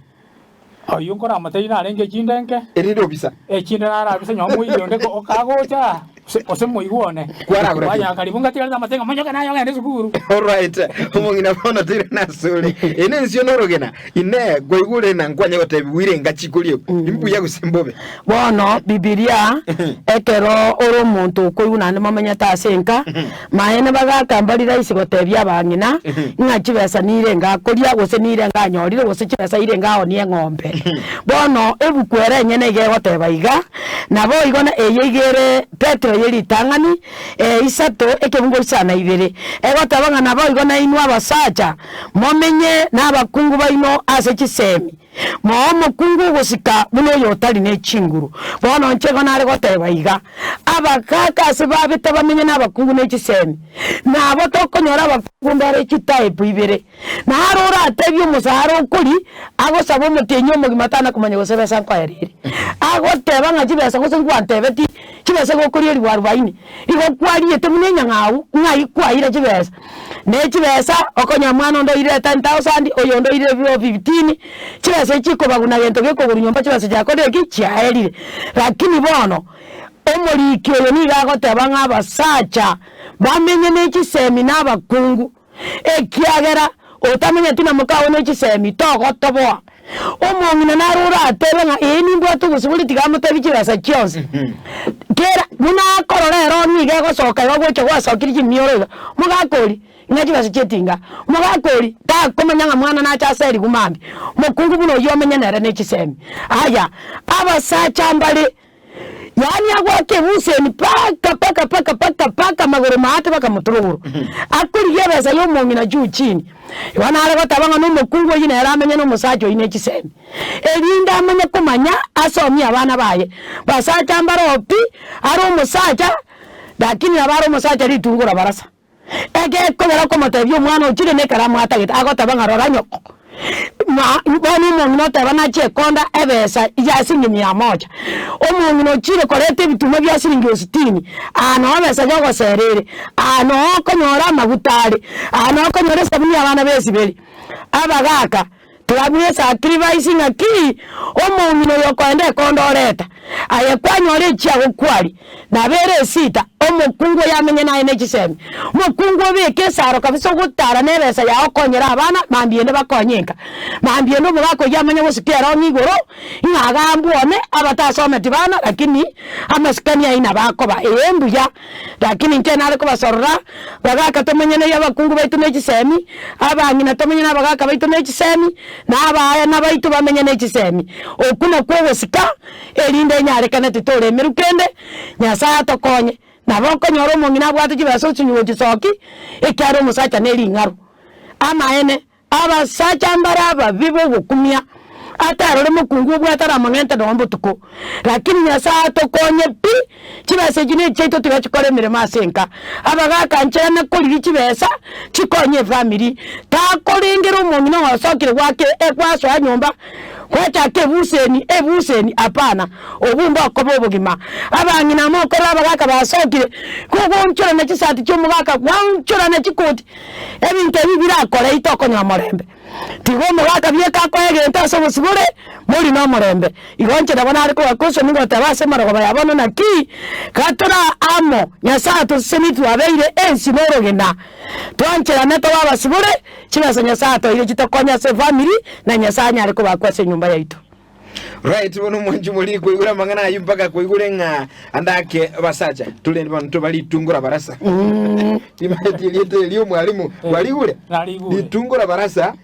Oyio nkoramotebie narenge echinde nke. Erinde obisa. Echinde narabise nyuma moiri onde kagocha. Gose gose moigwa one. Kwaragora ki? Kwanya karibu ngatigarete amatenga monyoke naye ogende esukuru. Alright, omong'ina bono tiri nasore. Ene ensio norogena, inee, kwaigure na nkwanya gotebiwa ire engachi koria imbuya gose mbobe? Bono Bibilia, ekero ore omonto okoigwa naende momenyete ase enka, maene bagaka mbari rahisi gotebia abang'ina ng'a chibesa nire ngakoria gose nire nganyorire gose chibesa ire ngaonie eng'ombe. Bono ebuku ere enyene iga egoteba iga, Naboigo na eye iga ere Petero ye ritang'ani, ee isato, ekebungo isano na ibere, egoteba ng'a naboigo nainwe abasacha momenye nabakungu baino ase chisemi, Moe omokungu ogosika buna oyotari ne chinguru. Bono inche igo nare goteba iga, Abagaaka ase babete bamenye nabakungu ne chisemi, nabo tokonyora abakungu mbare chitype ibere. Naro oratebie omosara okori agosaba omotienyi omogima tana komanya gose ebesa nkoera ere. Agoteba ng'a chibesa gose ngwantebeti chibesa gokoria elifu arubaini, igo kwariete buna enyang'au ng'ai kwaire chibesa. Ne chibesa okonyora mwana onde oirire 10,000, oyonde oirire 15, chibesa echi chikobaguna gento gekogorwa nyomba chibesa chiakorire ki? Chiaerire. Lakini bono, omoriki oyo nigo agoteba ng'a abasacha bamenye ne chisemi na abakungu. Ekiagera otamenyeti na mokao ne chisemi, togotoboa. Omong'ina naro oratebe ng'a ee nimbwate obosibore tiga amotebi chibesa chionsi. Kera buna akorora ero nigo egosoka igo gocha gwasokirie chimioro iga, mogaka oria ng'a chibesa chietinga, mogaka oria takomanya ng'a mwana nache ase erigu mambia. Mokungu buna oyio omenye nere ne chisemi. Aya, abasacha mbare. Yaani agwake ebuseni paka paka paka paka paka amagoro maate bakamoturuguru. Akorigia ebesa ya omong'ina juu chini. Igo nare goteba ng'a nomokungu oyio nere amenye na omosacha oyio ne chisemi. Erinde amanye komanya asomie abana baye. Basacha mbare oo pi, are omosacha lakini nabo are omosacha ritungura barasa. Egekogera okomotebia omwana ochire nekeramu atagete, agoteba ng'a rora nyoko. Na bono omong'ina oteba nachie konda ebesa ya siringi mia moja. Omong'ina ochire koreta ebituma bia siringi ositini, aa noo ebesa yogosera ere, aa noo okonyora amaguta are, aa noo okonyora esabuni ya abana besiberi. Abagaka. Twabua esacrifice ng'aki omong'ina oyo okoenda ekondo oreta, aye kwanyora echiagokwari, nabo ere esita, omokungu oyo amenye naye ne chisemi. Omokungu obeke esaro kabisa ogotara na ebesa yao okonyera abana mambia ende bakonye enka. Mambia ende omogaka oyio amanye gosika erong'i igoro, ng'a agambwe one abatasometi bana lakini amasikani ayio nabo akoba. Ee mbuya. Lakini inche nare kobasorora, bagaka tomenyenei abakungu baito ne chisemi, abang'ina tomenye nabagaka baito ne chisemi, na abaana baito bamenye ne chisemi. Okwo nakwo ogosika, erinde enyarekane titoremerwa kende, Nyasae atokonye. Nabo okonyora omong'ina abwate chibesa ochinywa gochisoki, ekiagera omosacha ne ring'aru. Amaene. Abasacha mbare ababi b'ogokumia, atarore mokungu obwate aramong'ente nonya botuko. Lakini Nyasae atokonye pi, chibesa echi nechiaito tiga chikore emeremo ase enka. Abagaka ncherane korigia chibesa chikonye efamiri, takorengera omong'ina ogosokire gwake gwasoa nyomba gwachaka ebuseni ebuseni hapana, obwo mbokoba obogima. Abang'ina mokorora abagaka basokire, kogoonchorana chisati chi'omogaka, gwaonchorana chikoti. Ebinto ebi birakore itokonyora omorembe. Tiga omogaka bieka akoe egento ase obosibore, mori nomorembe. Igo inche nabo nare kobakosonia goteba ase amarogoba ya bono naki, gatora amo, Nyasae atosesenie twabeire ensi na orogena, twancherane tobe abasibore, chibesa Nyasae atoeire chitokonye ase efamiri, na Nyasae anyare kobakwa ase enyomba yaito. Right, bono omwanchi moriri koigura amang'ana ayio mpaka koigure ng'a andake abasacha tore bono toba ritungura barasa. Timanyeti erieta erio omwalimu kwarigure? Narigure. Ritungura barasa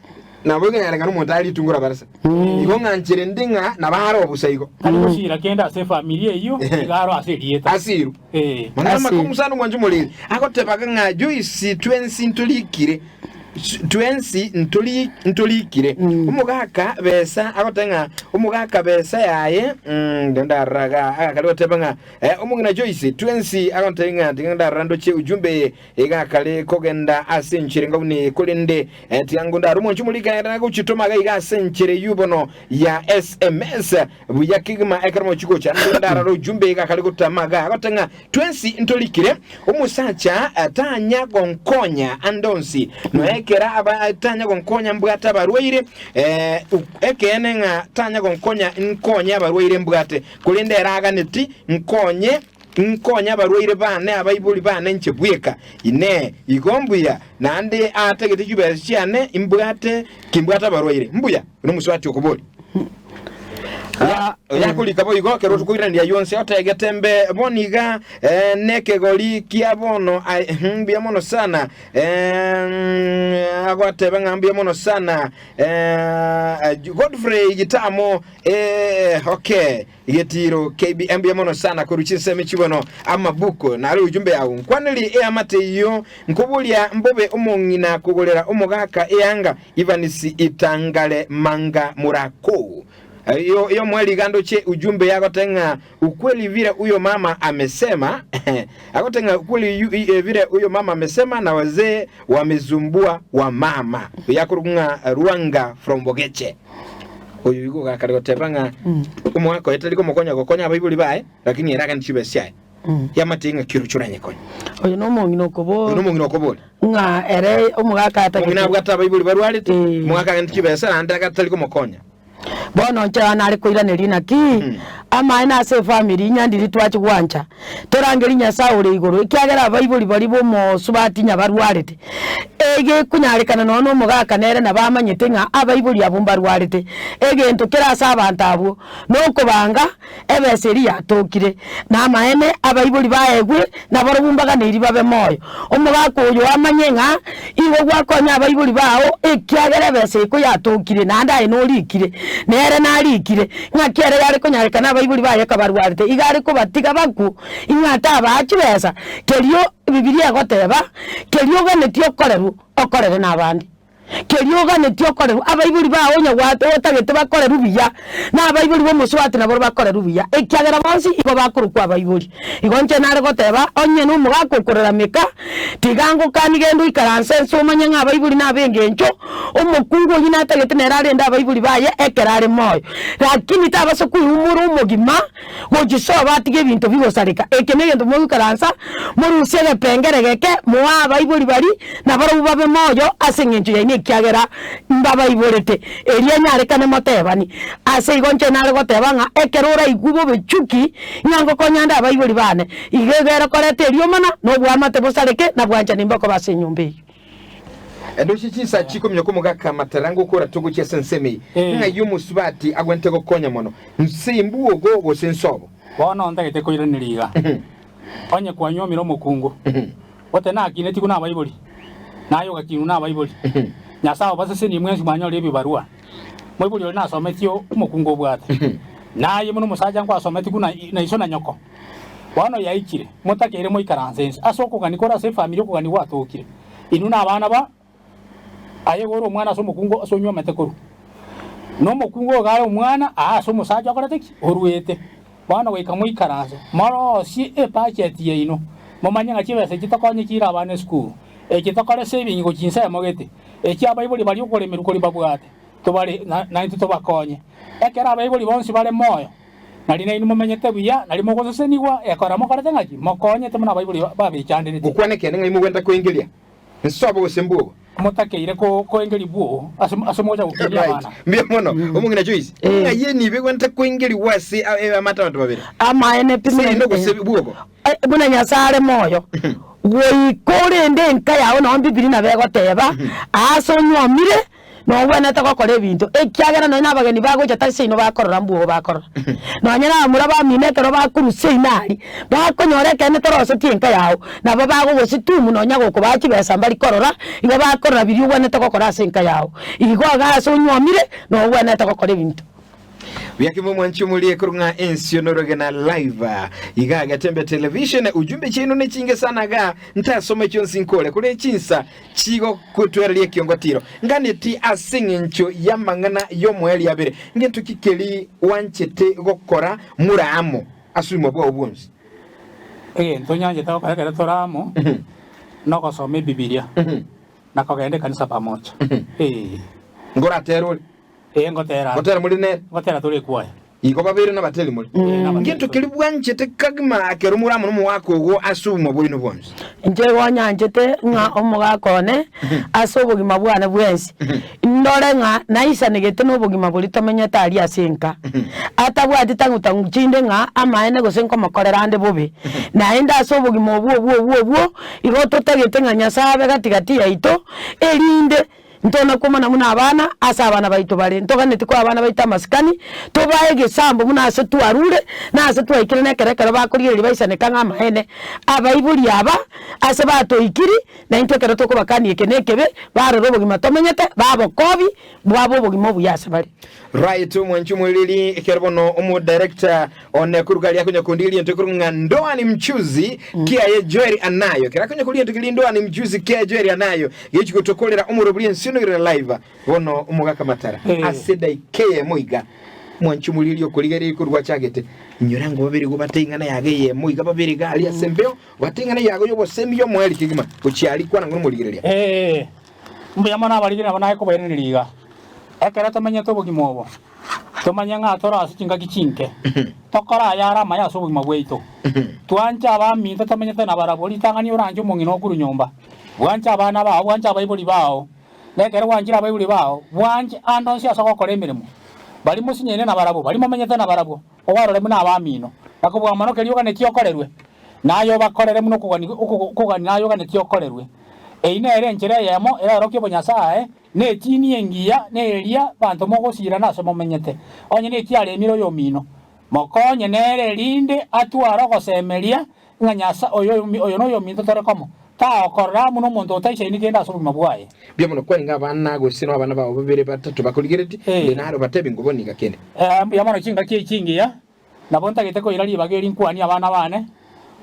nabo ekenyarekana omonto are ritungura barasa. Igo ng'anchere ndi ng'a nabo are obusa igo. Tari gosira kende ase efamiri eyio, iga aro ase erieta. Asiru. Eh. Mang'ana Asiru. makongu sana omwanchi moriri. Agotebaga ng'a Joyce twensi ntorikire Twensi ntori ntorikire. Omogaka besa agoteba ng'a omogaka besa yaye mm, ndarara iga agakare goteba ng'a eh, omong'ina Joyce twensi agontebia ng'a tiga ndarara ndoche ujumbe eye egakare kogenda ase enchera enga buna eye korende eh, tiga ngo ndare omonche omorika gochitoma iga iga ase enchera eyio bono ya SMS buya kegima ekero mochi gocha ndarara ujumbe egakare gotama iga agoteba ng'a Twensi ntorikire, omosacha tanya gonkonya ande onsi, nonya ekero aba tanya gonkonya mbwate abarwaire, eh, ekeene ng'a tanya gonkonya nkonye abarwaire mbwate, korende ere aganeti nkonye. Nkonye abarwaire baane abaibori baane inche bweka. Inee! Igo mbuya naende aatagete chibesa chiane imbwate kimbwate abarwaire? Mbuya? Nomosubati okoboria. Oyo akorika boigo ekero otokoiraneria ayio onsi otegete mbe bono iga eh, nekegori kia bono ai- hmm, mbuya mono sana eh, agoteba ng'a mbuya mono sana eh, Godfrey Gitamo eh, okay Getiro KB mbuya mono sana korwa chinsemo echi bono amabuko nare ujumbe yao nkwaneri eamate eyio nkoboria mbobe omong'ina kogorera omogaka eanga Ivanisi itangare manga murako yo yo mweri gandoche ujumbe yagote ng'a ukweli vile huyo mama amesema agote ng'a ukweli yu, eh, vile huyo mama amesema na wazee wamezumbua wa mama yakorwa ng'a Ruanga from Bogeche Oyo igo gakare goteba ng'a omogaka oye tari komokonya gokonya abaibori baye, lakini ere agane chibesa chiaye. Yamate ng'a ki oroche oranyekonye. Oyo nomong'ina okoboria. Oyo nomong'ina okoboria. Ng'a ere omogaka atagete. Omong'ina abwate abaibori barwarete, omogaka agane chibesa naende agatari komokonya. Bono inche aa nare koiraneria naki, amaene ase efamiri nyandiri twachi gwancha, torangerie Nyasae ore igoro, ekiagera abaibori baria b'omosubati nyabarwarete. Egekonyarekana nonya na omogaka nere nabo amanyete ng'a abaibori abwo mbarwarete. Egento kere ase abanto abwo nokobanga ebesa eria yatokire, na amaene abaibori baegwe nabarobwo mbaganeiri babe moyo. Omogaka oyo amanye ng'a igo gwakonya abaibori bao ekiagera ebesa eye koyatokire naende aye norikire, nere narikire, ng'aki ere yare konyarekana abaibori baye kabarwarete, iga are kobatiga bakwo, ing'a tabaa chibesa, kerio Bibilia egoteba, Keria oganetie okorerwe, okorere nabande. Keria oganetie okorerwe, abaibori bao onye otagete bakorerwe buya, na abaibori b'omosubati naboro bakorerwe buya, ekiagera bonsi igo bakorokwa abaibori. Igo inche nare goteba, onye nomogaka okorarameka, tiga ngokanie genda oikaranse ense omanye ng'a abaibori nabe engencho, omokungu oyio natagete nere arende abaibori baye ekero are moyo. Lakini tabasa koiumora omogima. Gochia sobo atige ebinto bigosareka. Eke negento mogoikaransa, morusie egepengere geke, moe abaibori baria, na barabwo babe moyo ase engencho yaino ekiagera mbabaiborete. Erio enyarekane motebani. Ase igo inche nare goteba ng'a ekero oraigwe bobe chuki, ng'a ngokonya nde abaibori bane, igo egere koreta eriomana, na oboamate bosareke, na bwanchani mbokoba ase enyomba eyio. Ndoche chinsa chikominyoka omogaka amatara ngokora togochia ase ensemo eye, ng'ai omosubati agwenerete gokonya mono, nse imbuogo gose nsobo? Bono ntagete koiraneria iga, Onye kwanyuomire omokungu, gose nakinetigwe nabaibori, naye ogakinwa nabaibori, Nyasae obasesenie mwensi mwanyorire ebibarua. Moibori oria nasometie omokungu obwate, naye buna omosacha nkwasometigwe na iso na nyoko. Bono yaikire, motakeire moikaranse inse ase okogania kore ase efamiri okogania gwatokire. Inwe nabana ba aye igo ore omwana ase omokungu ase onywomete korwa. Na omokungu oyo are omwana aa ase omosacha okorete ki? Oruete. Bono goika moikaranse, morosie ebudget yaino, momanye ng'a chibesa echi tokonye chiire abana esukuru, echi tokore saving gochia insemo gete, echi abaibori baria okoremerwa koria babwate, tobare naintwe tobakonye. Ekero abaibori bonsi bare moyo, Nario nainwe momenyete buya, nario mogosesenigwa, ekora mokorete ng'aki? Mokonyete buna abaibori babechanderete. Gokwana ekeene ng'ai mogwenta koengeria nsobo gose mbwogo? Motakeire koengeria bwogo ase ase mogocha gokinia Right. abana. Mbuya mono. Omong'ina Joyce, ng'ai enibo egwenta koengerigwa ase amate abanto babere? Amaene pi buna Seino gose bwogo? Buna Nyasae are moyo, goika orende enka yao nonye Biblia nabo egoteba, aase onywomire, Nogwenerete gokora ebinto, ekiagera nonya nabageni bagocha tari seino bakorora mbwogo bakorora. Nonya nabamura bamino ekero bakorwa seino aria, bakonyora ekeene torosetie enka yao, nabo bagogositumu nonya gokobaa chibesa mbari korora, igo bakorora biria ogwenerete gokora ase enka yao. Igo iga ase onywomire, nogwenerete gokora ebinto. Buya kimo mwanchi omorie korwa ng'a ensio norogena live iga Getembe Television ujumbe chiaino nechinge sana ga ntasome chionsi nkore kore chinsa chigokotwereria ekiongo tiro nganeti ase eng'encho y'amang'ana y'omoerio abere ngento ki keri wanchete gokora mure amo ase obogima bwao bwonsi. Egento nyanchete gokora ekero tore amo nogosoma Ebibilia na kogenda ekanisa pamoja. Ee. Ngoratere ore Ee, ngotera. Ngotera muri nere. Ngotera tore ekwaya. Igo babere nabateri more. Ngento keria bwanchete kagima ekero more amo nomogaka ogo ase obogima bwaino bwonsi. Inche igo nyanchete ng'a omogaka one ase obogima bwane bwensi, ndore ng'a naisanegete nobogima boria tomenyete aria ase enka, atabwati tang'u-tang'u chinde ng'a amaene gose nkomokorera ande bobe. Naende ase obogima obwo obwo obwo obwo, igo totagete ng'a Nyasae abe gati-gati yaito, erinde Ntona komana buna abana ase abana baito bare, ntoganeti koa abana baito amasikani, tobae egesambo buna ase twarure, na ase twaikire nekero ekero bakorigereria baisaneka ng'a amaene. Abaibori aba ase batoikiri, na intwe ekero tokobakania eke na ekebe, barora obogima tomenyete, babokobi bwabo obogima obuya ase bare. Right omwanchi omwereri ekero bono omo director one koruga aria akonya kondigeria ento ekorokwa ng'a ndoa ni mchuzi kiaye Joel anayo ekero akonya koria ento keria ndoa ni mchuzi kiaye Joel anayo gechi gotokorera omorobori ense onogere live bono omogaka matara Eh. ase daika eyemo iga mwanchi omoriri okorigereria korwa achagete inyora ngo babere igo bate ing'ana yago eyemo iga babere iga aria ase embeo bate ing'ana yago y'obosemi y'omoerio kegima gochia aria kwana ng'o nomorigereria Eh, mbuya mono abarigereria nabo naye kobairaneria iga. Ekero tomenyete obogima obo, tomanye ng'a tore ase chingaki chinke, tokore ayare amaya ase obogima bwaito. Twanche abaminto tomenyete nabarabwo, ritang'ani oranche omong'ina okorwa nyomba, bwanche abana bao, bwanche abaibori bao, na ekero gwanchire abaibori bao, bwanche ande onsi ase ogokora emeremo. Baria mosinyaine nabarabwo, baria momenyete nabarabwo, obarore buna abamino, na kobua mono keria oganetie okorerwe, naye obakorere buna okogani okogania naye oganetie okorerwe. Eyio nere enchera eyemo eraorokie obonyasae, Netiini engiya neria banto mogosiirana ase momenyete, onye nekiaremire oyomino, mokonye nere erinde atware ogosemeria ng'a Nyasae oyo oyo noyominto tore komo, tagokorora amo nomonto otaisaini kende ase obogima bwaye. Mbuya mono kwarenge abana gose nabana bao babere batato bakorigeretie, inde naro batebi ngoboniga kende. Mbuya mono chingaki echi chingiya, nabo ntagete koira ribaga eri nkwanie abana bane,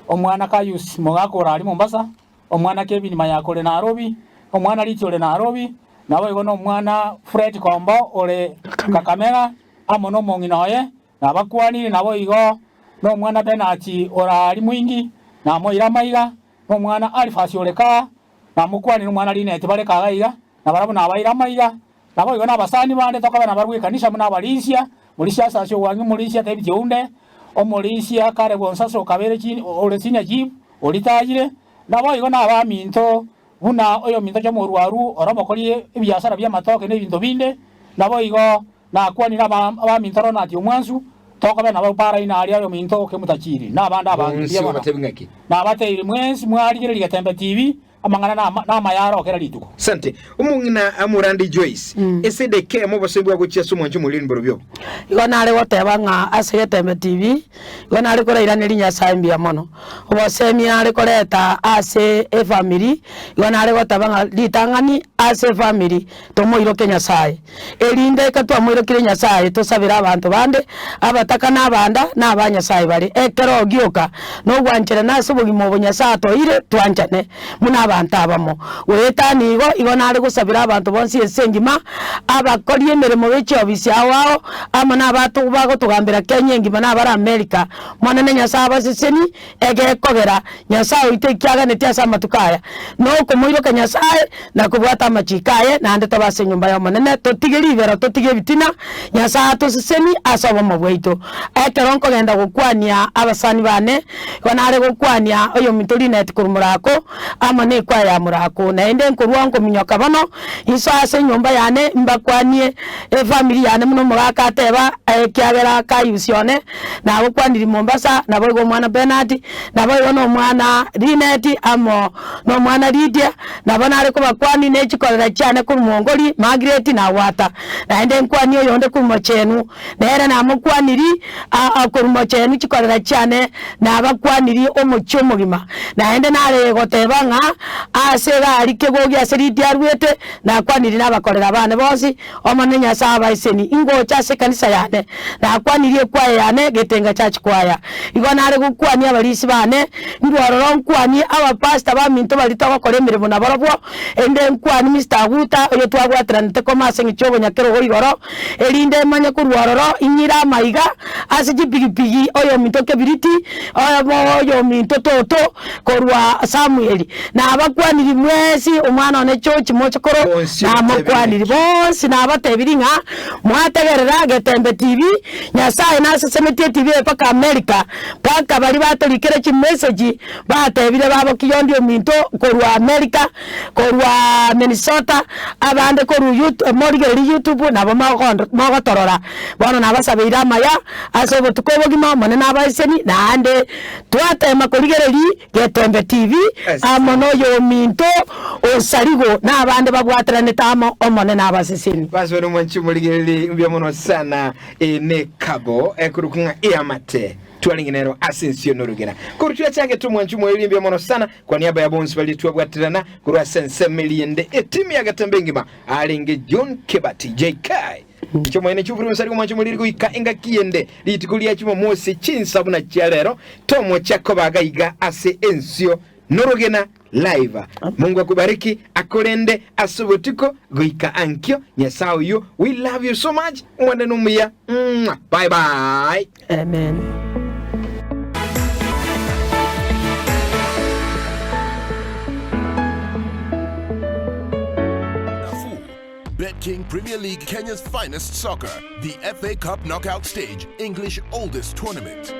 omwana Caius mogaka ore aria Mombasa, Omwana Kevin Mayaka ore Nairobi, omwana Richi ore Nairobi, naboigo nomwana Fred Kombo ore Kakamega, amo nomong'ina oye, nabakwanire, naboigo nomwana Benachi ore aria Mwingi, namoire amaiga, nomwana Alifasi ore kaa, namokwanire, nomwana Linet bare kaa iga, nabarabwo nabaire amaiga, naboigo nabasani bande tokoba nabarabwo ekanisa buna abarisia, Morisia ase ase obwangi, omorisia David Ounde, omorisia Caleb Onsasa okabere chini ore senior chief, oritayire, naboigo nabaminto buna oyominto Chomorwaru ore omokori ebiasara bi'amatoke na ebinto binde, naboigo nakwanire aba abaminto Ronald Omwansu, tokobe nabo paraine aria oyominto Kemutachiri, na abande abange. Bonsi Mbuya mono. obatebi ng'aki? Nabatebirie mwensi mwarigereria Getembe TV, Amang'ana namaya aro kera rituko. Sante, omong'ina Morandi Joyce, ase edakika eyemo obosemi bwa gochia ase omwancho omoriri mborobio obo. Igo nare goteba ng'a ase Getembe TV, igo nare korairaneria Nyasae mbuya mono. Obosemi nare koreta ase efamiri, igo nare goteba ng'a ritang'ani ase efamiri tomoiroke Nyasae. Erinde ekero twamoirokire Nyasae tosabere abanto bande, abataka na abanda, na aba Nyasae bare. Ekero gioka nogwancherana ase obogima obo Nyasae atoeire, twanchane buna abanto abamo. Goetania igo, igo nare gosabera abanto bonsi ense engima, abakori emeremo be chiofisi ao ao, amo na abato bagotogambera Kenya engima na abare America. Monene Nyasae abaseseni, Egekogera Nyasae oito ekiaganetie ase amatuko aya, nokomoiroka Nyasae, na kobwata amachiiko aye, naende tobe ase enyomba y'Omonene, totige ribero, totige ebitina, Nyasae atosesenie ase obomo bwaito. Ekero nkogenda gokwania abasani bane, igo nare gokwania oyominto Linet korwa Morako, amo nekwaya ya Morako, naende nkorwa nkominyoka bono, insoe ase enyomba yane, mbakwanie efamiri yane buna omogaka ateba, ekiagera Caius one, Nagokwanirie Mombasa, naboigo omwana Bernard, naboigo nomwana Linet, amo nomwana Lydia, nabo nare kobakwania ne chikorera chiane korwa Mongoli, Margaret na Agwata. Naende nkwanie oyonde korwa Mochenu, nere namokwaniri aa korwa Mochenu chikorera chiane nabakwanirie omochie omogima. Naende nare goteba ng'a ase egari kegogi ase Lydia aruete, nakwanirie nabakorera bane bonsi, Omonene Nyasae abaeseni, ingocha ase ekanisa yane, nakwanirie ekwaya yane, Getenga Church Choir. Igo nare gokwania abarisi bane, ndwe ororo nkwanie abapastor baminto baria togokora emeremo nabarobwo, erinde nkwanie Mister Aguta, oyo twabwateranete koma ase eng'encho y'obonyakerogo igoro, erinde manye korwa ororo inyire amaiga ase chipigipigi oyominto Kebiriti, oyominto Toto, korwa Samueli. Na. Nabakwaniri mwensi, omwana one George mochokoro, Bonsi namokwaniri bonsi, nabatebirie ng'a mwategerera Getembe TV, Nyasaye nasesenetie etibi eye mpaka America, mpaka baria batorikire chimessage batebire babo Kiyondi ominto korwa America, korwa Minnesota, abande korwa Yout morigereria YouTube nabo mogondo mogotorora. Bono nabasabeire amaya ase obotuko obogima, Omonene abaeseni, naende twatema korigereria Getembe TV amo noyominto Osarigo na abande babwataranete amo, Omonene abaseseni. Basi bono mwanche omorigererie mbuya mono sana eye nekabo ekorokwa ng'a eamate twarenge nero ase ensio norogena korwa twachagete omwanche omoerio mbuya mono sana kwa niaba ya bonsi baria twabwaterana korwa ase ensemo eria ende etimu ya Getembe engima arenge John Kebati JK Inche omonyene chifuri onsari omwanche omoriri goika engaki ende, rituko ria Jumamosi chinsa buna chia rero, tomocha koba gaiga ase ensio norogena live. Mungu akubariki akorende ase obotuko goika ankio. Nyasae oyio we love you so much omwande nomuya mwah bye bye. Amen. Nafuu. BetKing Premier League, Kenya's finest soccer. The FA Cup knockout stage, English oldest tournament.